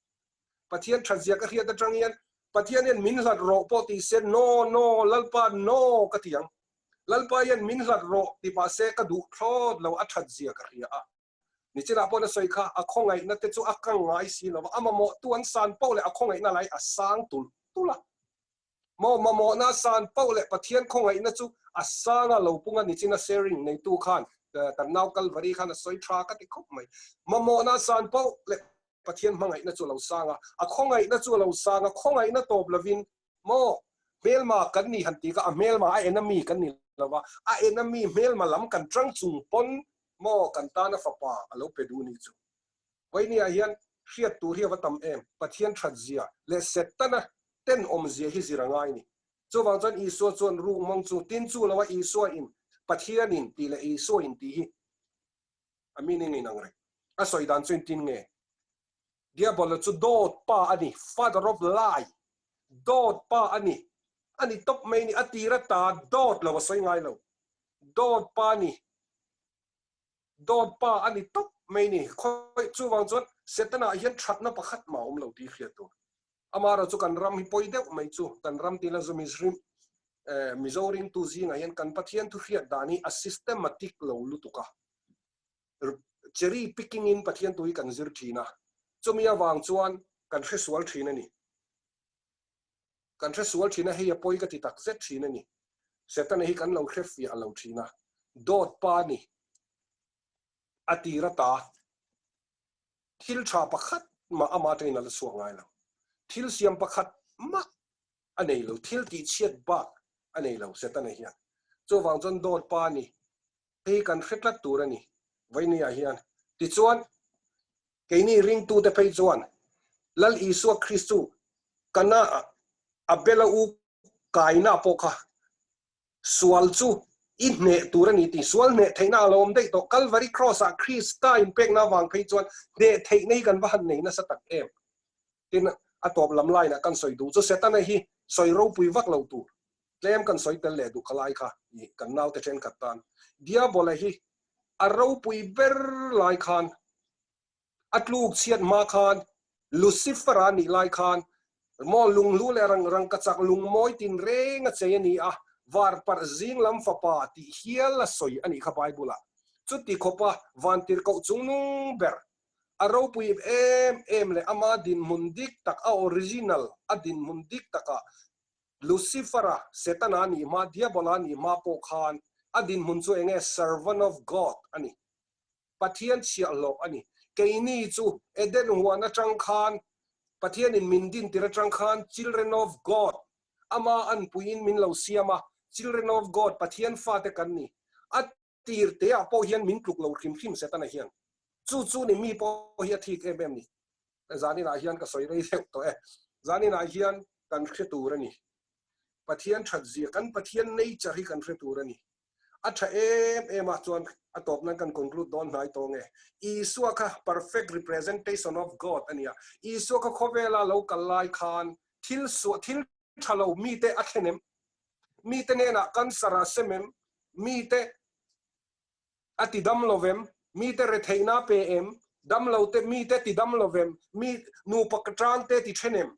Pathian thatzia ka hriat atang hian. Pathian hian min hlat rawh pawh ti se no no Lalpa no ka ti ang. Lalpa hian min hlat rawh ti mah se ka duh thlawt lo a that zia ka hria a. Nichinah pawh na sawi kha a khawngaihna te chu a kang ngai si lo va, a mamawhtu an san poh leh a khawngaihna lai a sang tulh tulh a. Maw mamawhna a san poh leh Pathian khawngaihna chu a sang a lo pung a nichina sharing neitu khan kan nau Kalvari khan a sawi tha ka ti khawp mai. Mamawhna a san poh leh Pathian hmangaihna chu a lo sang a, a khawngaihna chu a lo sang a, khawngaihna tawp lovin maw hmelma kan ni han ti kha a hmelma a en ami kan ni lova, a en ami hmelma lam kan tang chung pawn maw kan tana fapa a lo pe duh ni chu. Vawinia hian hriat tur hi a va tam em, Pathian that zia leh Setana tenawm zia hi zir a ngai ni. Chuvang chuan Isua chuan ruk mawng chu tin chu lo a Isua in Pathian in tih leh Isua in tih hi a meaning in ang reng. A sawi dan chu engtin nge? Diabola chu dawt pa a ni, father of lie, dawt pa a ni, a ni tawp mai ni, a tir ata dawt lo a sawi ngai lo, dawt pa a ni, dawt pa a ni tawp mai ni. Khawi chuvang chuan Setana hian thatna pakhat mah a awm lo tih hriat tur. Amaherawh chu kan ram hi pawi deuh mai chu kan ram tila zu Mizrim Mizo ringtu zingah hian kan Pathian thu hriat dan hi a systematic lo lutuk a. Cherry picking in Pathian thu hi kan zir thin a, chumi avang chuan kan hre sual thin a ni. Kan hre sual thin a, hei a pawi ka ti tak zet thin a ni. Setana hi kan lo hre fiah lo thin a, dawt pa ni a tir ata thil tha pakhat mah ama atangin a la chhuak ngai lo. Thil siam pakhat mah a nei lo, thil tih chhiat bak a nei lo Setana hian. Chuvang chuan dawt pa ni, hei kan hre tlat tur a ni Vawinia hian. Tichuan, keini ringtute phei chuan Lal Isua Kristu kana Abela u kaina pawh kha Sual chu i hneh tur a ni tih sual hneh theihna a lo awm daih tawh. Kalvari Cross-ah Krista inpekna avang phei chuan hneh theihna hi kan va han nei nasa tak em? Tin, a tawp lam line-ah kan sawi duh chu Setana hi sawi ropui vak lo tur tlem kan sawi tel leh duh kha lai kha i kan naute thenkhat tan Diabola hi a ropui ber lai khan A tluk chhiat hma khan Lucifer-a nih lai khan maw lunghlu leh rang rangkachak lungmawi tinreng a chei a ni a, varparh zing lam fapa tih hial a sawi a nih kha Bible-ah. Chuti khawpa vantirhkoh chungnung ber, a ropui em em leh ama dinhmun dik tak, a original, a dinhmun dik takah Lucifer-a, Setana nih hma, Diabola nih hma pawh khan a dinhmun chu enge servant of God a ni. Pathian chhiahhlawh a ni. Keini chu Eden huan atang khan, Pathianin min dintir atang khan Children of God, ama anpuiin min lo siam a, Children of God, Pathian fate kan ni. A tir teah pawh hian min tluk lo hrim hrim Setana hian. Chu chu ni mi pawh hi a thik em em ni. Zaninah hian ka sawi rei deuh tawh e. Zaninah hian kan hre tur a ni. Pathian that zia, kan Pathian nature hi kan hre tur a ni. A tha em em a, chuan a tawp nan kan conclude dawn hnai tawng e. Isua kha perfect representation of God a nia. Isua kha khawvela lo kal lai khan thil suah thil tha lo mite a thlen em? Mite hnenah cancer a sem em? Mite a ti dam lo vem? Mite retheihna a pe em? Dam lo te mite ti dam lo vem? Mi nupa tang te ti then em?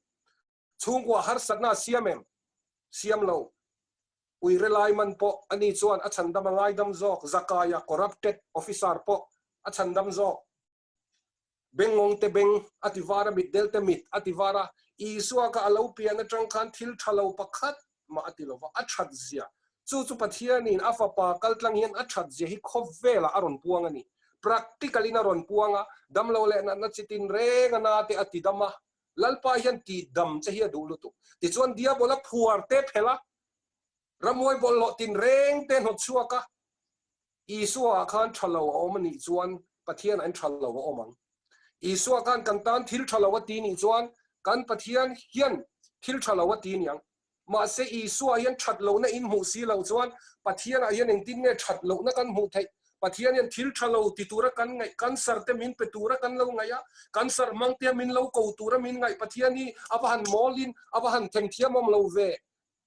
Chhungkua harsatna a siam em? Siam lo. Uire lai man pawh ani chuan a chhandam a ngaidam zawk, Zakaia corrupted officer pawh a chhandam zawk. Bengngawng te beng a ti var a, mitdel te mit a ti var a, Isua kha a lo pian atang khan thil tha lo pakhat mah a ti lo va, a that zia. Chu chu Pathianin a fapa kaltlang hian a that zia hi khawvelah a rawn puang a ni. Practical in a rawn puang a, damlo leh natna chi tinreng a na te a ti dam a, Lalpa hian tih dam che hi a duh lutuk. Tichuan Diabola phuar te phelh a, ramhuai bawlhhlawh tinreng te hnawt chhuak a, Isua ah khan tha lo a awm a nih chuan Pathian ah in tha lo a awm ang. Isua khan kan tan thil tha lo a ti nih chuan kan Pathian hian thil tha lo a ti niang. Mahse Isua hian that lohna in hmuh si lo chuan Pathian ah hian engtin nge that lohna kan hmuh theih? Pathian hian thil tha lo ti tura kan ngaih, cancer te min pe tura kan lo ngaih a, cancer hmang te min lo ko tura min ngaih Pathian hi a va han mawlin a va han themthiam awm lo ve.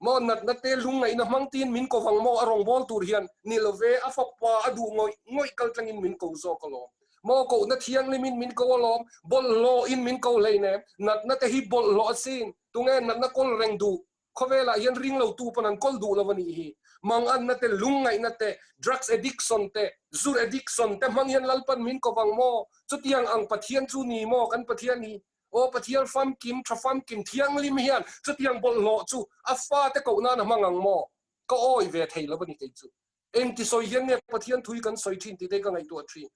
Maw natna te lungngaihna hmang tiin min ko vang maw a rawngbâwl tur hian ni lo ve, a fapa a duh ngawih ngawih kal tlangin min ko zawk alawm. Maw kohna thianghlimin min ko alawm, bawlhhlawhin min ko hleinem. Natna te hi bawlhhlawh asin. Tunge natna kawl reng duh? Khawvelah hian ring lo tu pawn an kawl duh lo a nih hi. Manganna te, lungngaihna te, drugs addiction te, zur addiction te hmang hian Lalpan min ko vang maw? Chutiang ang Pathian chu ni maw kan Pathian hi? Aw Pathian famkim, tha famkim, thianghlim hian chutiang bawlhhlawh chu a fate koh nan a hmang ang maw? Ka awi ve thei lo a ni kei chu. Engti sawi hian nge Pathian thui kan sawi thin tih te ka ngaihtuah thin.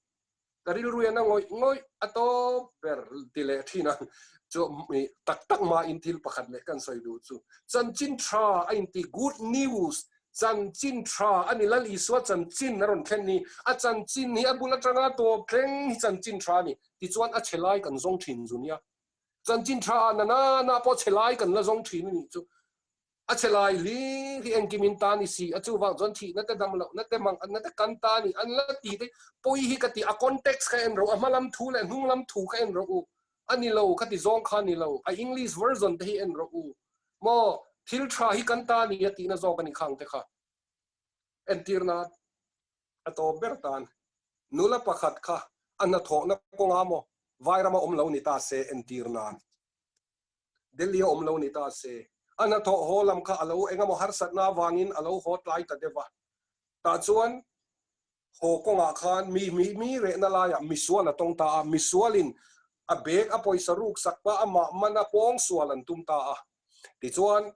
Ka rilru hian a ngawih ngawih a tawp ber ti leh thin a, chu tak tak hmain thil pakhat leh kan sawi duh chu chanchin tha a inti good news chanchin tha a ni Lal Isua chanchin a rawn thlen ni a chanchin hi a bul atanga tawp thleng hi chanchin tha a ni tichuan a chhe lai kan zawng thin zu nia chanchin tha ah nana na pawh chhe lai kan la zawng thin a nih chu A chhe lai hlir hi engkim in ta ni si a, chuvang chuan thihna te dam lohna te manganna te kan ta ni an la ti te pawi hi ka ti, a context ka en ro, a hma lam thu leh hnung lam thu ka en ro u, a ni lo ka ti zawng kha ni lo, a English version te hi en ro u maw, thil tha hi kan ta ni a tihna zawk a ni khang te kha entirna a tawp ber tan nula pakhat kha a hnathawhna kawnga maw vairama awm lo ni ta se entir nan. Delhi a awm lo ni ta se, a hnathawh haw lam kha a lo eng emaw harsatna avangin a lo haw tlai ta deuh a. Tah chuan haw kawngah khan mi mi mi rehna laiah misual a tawng ta a, misualin a bag a pawisa ruk sak pa amah mana pawng sual an tum ta a. Tichuan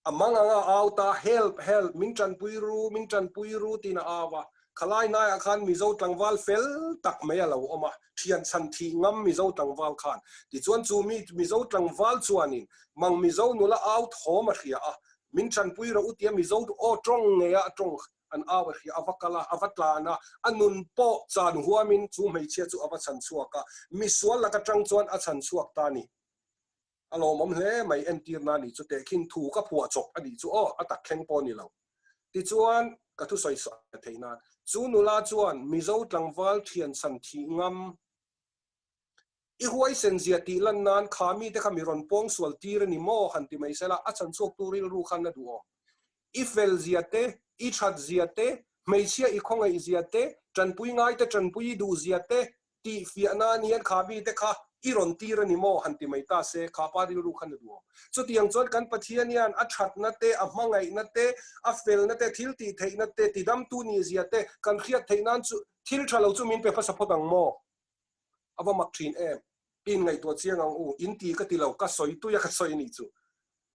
A mang anga a au ta, Help! Help! Min tanpui ru! Min tanpui ru! tiin a au a. Khalai hnaiah khan Mizo tlangval fel tak mai a lo awm a, thian chhan thih ngam Mizo tlangval khan. Tichuan chu mi Mizo tlangval chuanin mang Mizo nula au thawm a hria a, Min tanpui rawh u tia Mizo aw tawng ngeia a tawng an au a hria, a va kal a, a va tlan a, a nun pawh chan huamin chu hmeichhia chu a va chhan chhuak a, misual laka tang chuan a chhan chhuak ta a ni. A lawmawm hle mai entirna a nih chu tehkhin thu ka phuah chawp a nih chu aw a tak thleng pawh a ni lo. Tichuan ka thusawi sawi theih nan chu nula chuan Mizo tlangval thian chhan thih ngam i huaisen zia tih lan nan kha mite kha mi rawn pawng sual tir a ni maw han ti mai sela a chhan chhuak tu rilru khan a duh awm. I fel zia te, i that zia te, hmeichhia i khawngaih zia te, tanpui ngai te tanpui i duh zia te Tih fiah nan hian kha mite kha i rawn tir a ni maw? han ti mai ta se, kha pa rilru khan a duh. Chutiang chuan kan Pathian hian a thatna te, a hmangaihna te, a felna te, thil tih theihna te, tidamtu nihzia te kan hriat theih nan chu thil tha lo chu min pe hmasa phawt ang maw? A va mak thin em? I inngaihtuah chiang ang u, in ti ka ti lo, ka sawi tui a ka sawi nih chu.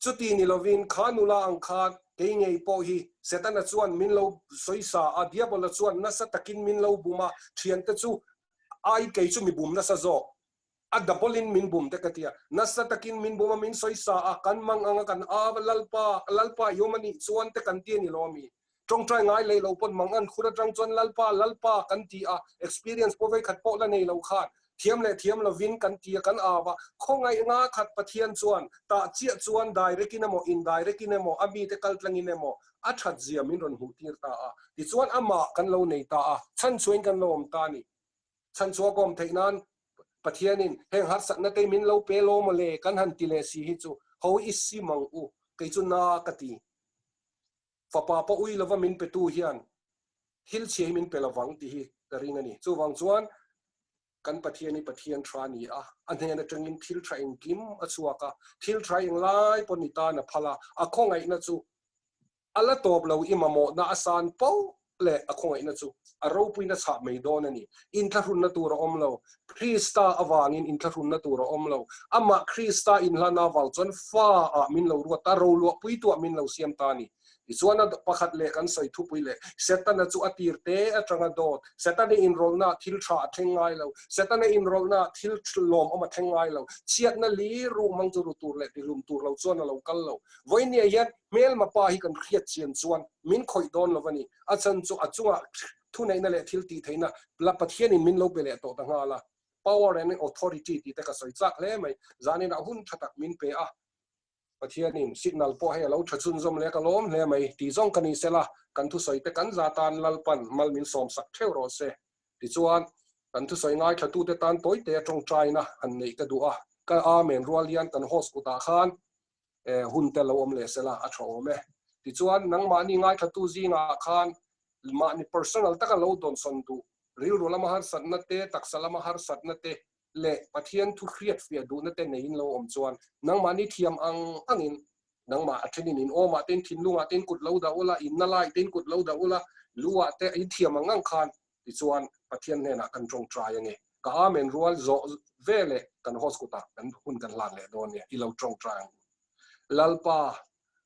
Chuti ni lovin kha nula ang khan kei ngei pawh hi Setana chuan min lo sawisa a, Diabola chuan nasa takin min lo bum a, thiante chu ai kei chu mi bum nasa zawk, a double in min bum te ka ti a, nasa takin min bum a, min sawisa a, kan mang ang a, kan a Lalpa, Lalpa i awm a nih chuan te kan ti a ni lo ami? Tawngtai ngai leh lo pawn mang an khur atang chuan Lalpa, Lalpa kan ti a, experience pawh vei khat pawh la nei lo khan thiam leh thiam lovin kan ti a, kan au a, khawngaih nga khat Pathian chuan tah chiah chuan direct in emaw indirect in emaw a mite kal tlangin emaw a that zia min rawn hmuh tir ta a, tichuan amah kan lo nei ta a, chhanchhuain kan lo awm ta a ni. Chhanchhuah ka awm theih nan Pathianin heng harsatna te min lo pe lo maw le kan han ti leh si hi chu ho i sim ang u, kei chu na ka ti. Fapa pawh ui lova min petu hian thil chhia hi min pe lovang tih hi ka ring a ni. Chuvang chuan kan Pathian hi Pathian tha a ni a, a hnen atangin thil tha engkim a chhuak a, thil tha englai pawh ni tan a phal a, a khawngaihna chu a la tawp lo i mamawhna a san poh leh a khawngaihna chu a ropuina chhah mai dawn a ni. Inthlahrunna tur a awm lo. Krista avangin inthlahrunna tur a awm lo. Amah Krista inhlana avang chuan fa ah min lo ruat a, roluahpuituah min lo siam ta a ni. Tichuan a pakhat leh kan sawi thupui leh Setana chu a tir te atanga dawt. Setana inrawlhnaah thil tha a thleng ngai lo. Setana inrawlhnaah thil lawmawm a thleng ngai lo. Chhiatna li ruhmang chu ru tur leh tihlum tur lo chuan a lo kal lo. Vawinia hian hmelma pa hi kan hriat chian chuan min khawih dawn lo a ni. A chan chu a chungah thuneihna leh thil tih theihna la Pathianin min lo pe leh tawh ta nghal a, power and authority tih te ka sawi chak hle mai. Zaninah hun tha tak min pe a, Pathianin signal pawh hei a lo tha chhunzawm leh ka lawm hle mai tih zawng ka ni sela, kan thusawi te kan za tan Lalpan mal min sawm sak theuh rawh se. Tichuan, kan thusawi ngaithlatute tan tawite a tawngtaina han neih ka duh a, ka Amen rual hian kan host kutah khan hun te lo awm leh sela a tha awm e. Tichuan, nangmahni ngaithlatu zingah khan mahni personal taka lo dawnsawn duh. Rilru lama harsatna te, taksa lama harsatna te leh Pathian thu hriatfiah duhna te neiin lo awm chuan nangmahni thiam ang angin nangmah a thenin in awmah te in thinlungah te in kut lo dah ula, in na lai te in kut lo dah ula, luah te in thiam ang ang khan tichuan Pathian hnenah kan tawngtai ange. Ka Amen rual zawh veleh kan host kutah kan hun kan hlan leh dawn nia, i lo tawngtai ang u. Lalpa,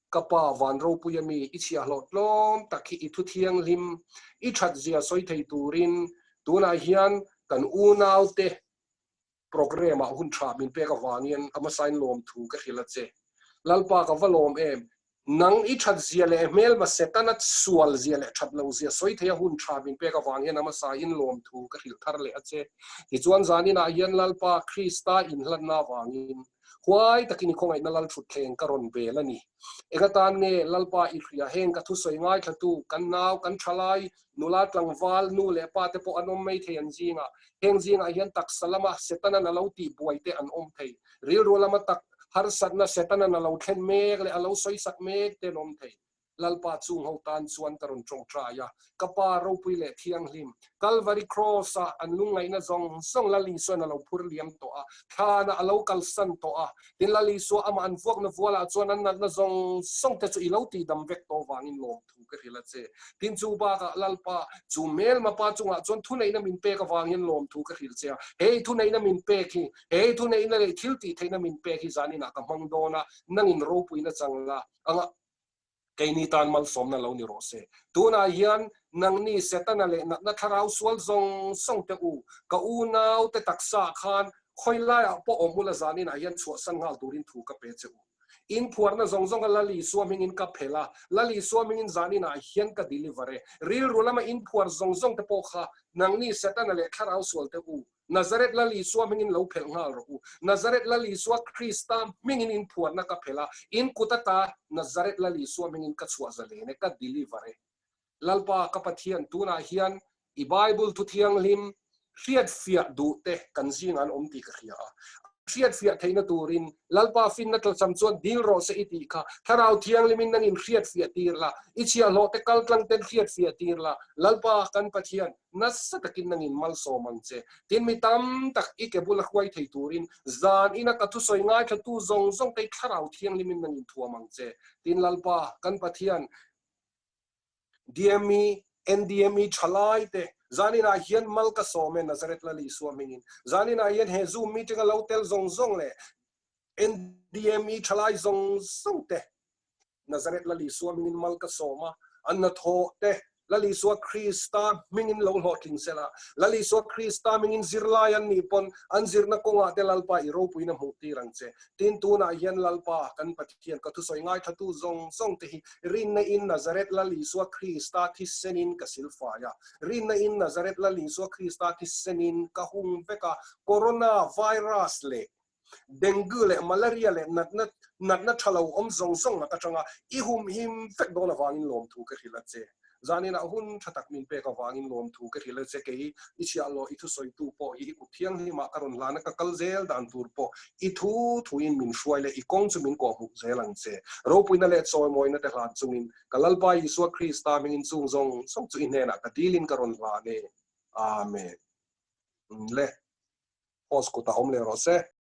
Ka Pa van ropui ami i chhiahhlawh tlawm tak hi i thu thianghlim, i that zia sawi thei turin tunah hian kan unaute programme ah hun tha min pek avangin a hmasain lawmthu ka hrilh a che. Lalpa ka va lawm em? Nang i that zia leh hmelma Setana sual zia leh that lo zia sawi thei a hun tha min pek avang hian a hmasain lawmthu ka hrilh thar leh a che. Tichuan zaninah hian Lalpa Krista inhlatna avangin Huai takin i khawngaihna lal thutthleng ka rawn bel a ni. Eng atan nge Lalpa i hria heng ka thusawi ngaithlatu kan nau, kan thalai, nula tlangval, nu leh pa te pawh an awm mai thei an zingah. Heng zingah hian taksa lama Setanan a lo tih buai te an awm thei. Rilru lama tak harsatna Setanan a lo thlen mek leh a lo sawisak mek te an awm thei. Lalpa chung ho tan chuan ka rawn tawngtai a, ka Pa ropui leh thianghlim, Kalvari Cross-a an lungngaihna zawng zawng Lal Isua'n a lo phur liam tawh a, thlanah a lo kalsan tawh a, tin Lal Isua amah an vuakna vualah chuan an natna zawng zawng te chu i lo tihdam vek tawh vangin lawmthu ka hrilh a che. Tin chu bakah Lalpa, chu hmelma pa chungah chuan thuneihna min pek avangin lawmthu ka hrilh che a, he i thuneihna min pek hi, he i thuneihna leh thiltihtheihna min pek hi zaninah ka hmang dawn a, nangin ropuina chang la, anga Keini tan malsawmna lo ni rawh se. Tunah hian nangni Setana leh natna thlarau sual zawng zawng te u, ka unau te taksa khan khawi laiah pawh awm ula zaninah hian chhuahsan nghal turin thu ka pe che u. In phuarna zawng zawnga Lal Isua hmingin ka phelh a, Lal Isua hmingin zaninah hian ka deliver e. Rilru lama in phuar zawng zawng te pawh kha nangni Setana leh thlarau sual te u, Nazareth Lal Isua hmingin lo phelh nghal rawh u. Nazareth Lal Isua Krista hmingin in phuarna ka phelh a, in kut ata Nazareth Lal Isua hmingin ka chhuah zalen e, ka deliver e. Lalpa ka Pathian, tunah hian i Bible thu thianghlim hriatfiah duh te kan zingah an awm tih ka hria a. Hriatfiah theihna turin Lalpa finna tlacham chuan dil rawh se i tih kha. Thlarau Thianghlimin nangin hriatfiah tir la, i chhiahhlawh te kaltlang ten hriatfiah tir la. Lalpa kan Pathian, Nasa takin nangin malsawm ang che. Tin, mi tam tak i ke bula hruai thei turin zan ina ka thusawi ngaithlatu zawng zawng te i Thlarau Thianghlimin nangin thuam ang che. Tin, Lalpa, kan Pathian, DME, NDME thalai te, zan inah hian mal ka sawm e, Nazareth Lal Isua hmingin. Zan inah hian he Zoom meeting a lo tel zawng zawng leh NDME thalai zawng zawng te, Nazareth Lal Isua hmingin mal ka sawm a, an hnathawh te Lal Isua Krista hmingin lo hlawhtling se la, Lal Isua Krista hmingin zirlai an nih pawn an zirna kawngah te Lalpa i ropuina hmuh tir ang che. Tin, tunah hian Lalpa kan Pathian ka thusawi ngaithlatu zawng zawng te hi rinna in Nazareth Lal Isua Krista thisenin ka silfai a, rinna in Nazareth Lal Isua Krista thisenin ka hung vek a, Corona virus leh Dengue leh malaria leh natna natna tha lo awm zawng zawng lak atanga i humhim vek dawn avangin lawmthu ka hrilh a che. Zaninah hun tha tak min pek avangin lawmthu ka hrilh a che. Kei i chhiahhlawh i thusawitu pawh hi i kut thianghlimah ka rawn hlan a, ka kal zel dan tur pawh i thu thuin min hruai leh i kawng chu min kawhhmuh zel ang che. Ropuina leh chawimawina te hlan chungin ka Lalpa Isua Krista hmingin chung zawng zawng chu i hnenah ka dilin ka rawn hlan e. Amen. Le. Host kutah awm leh rawh se.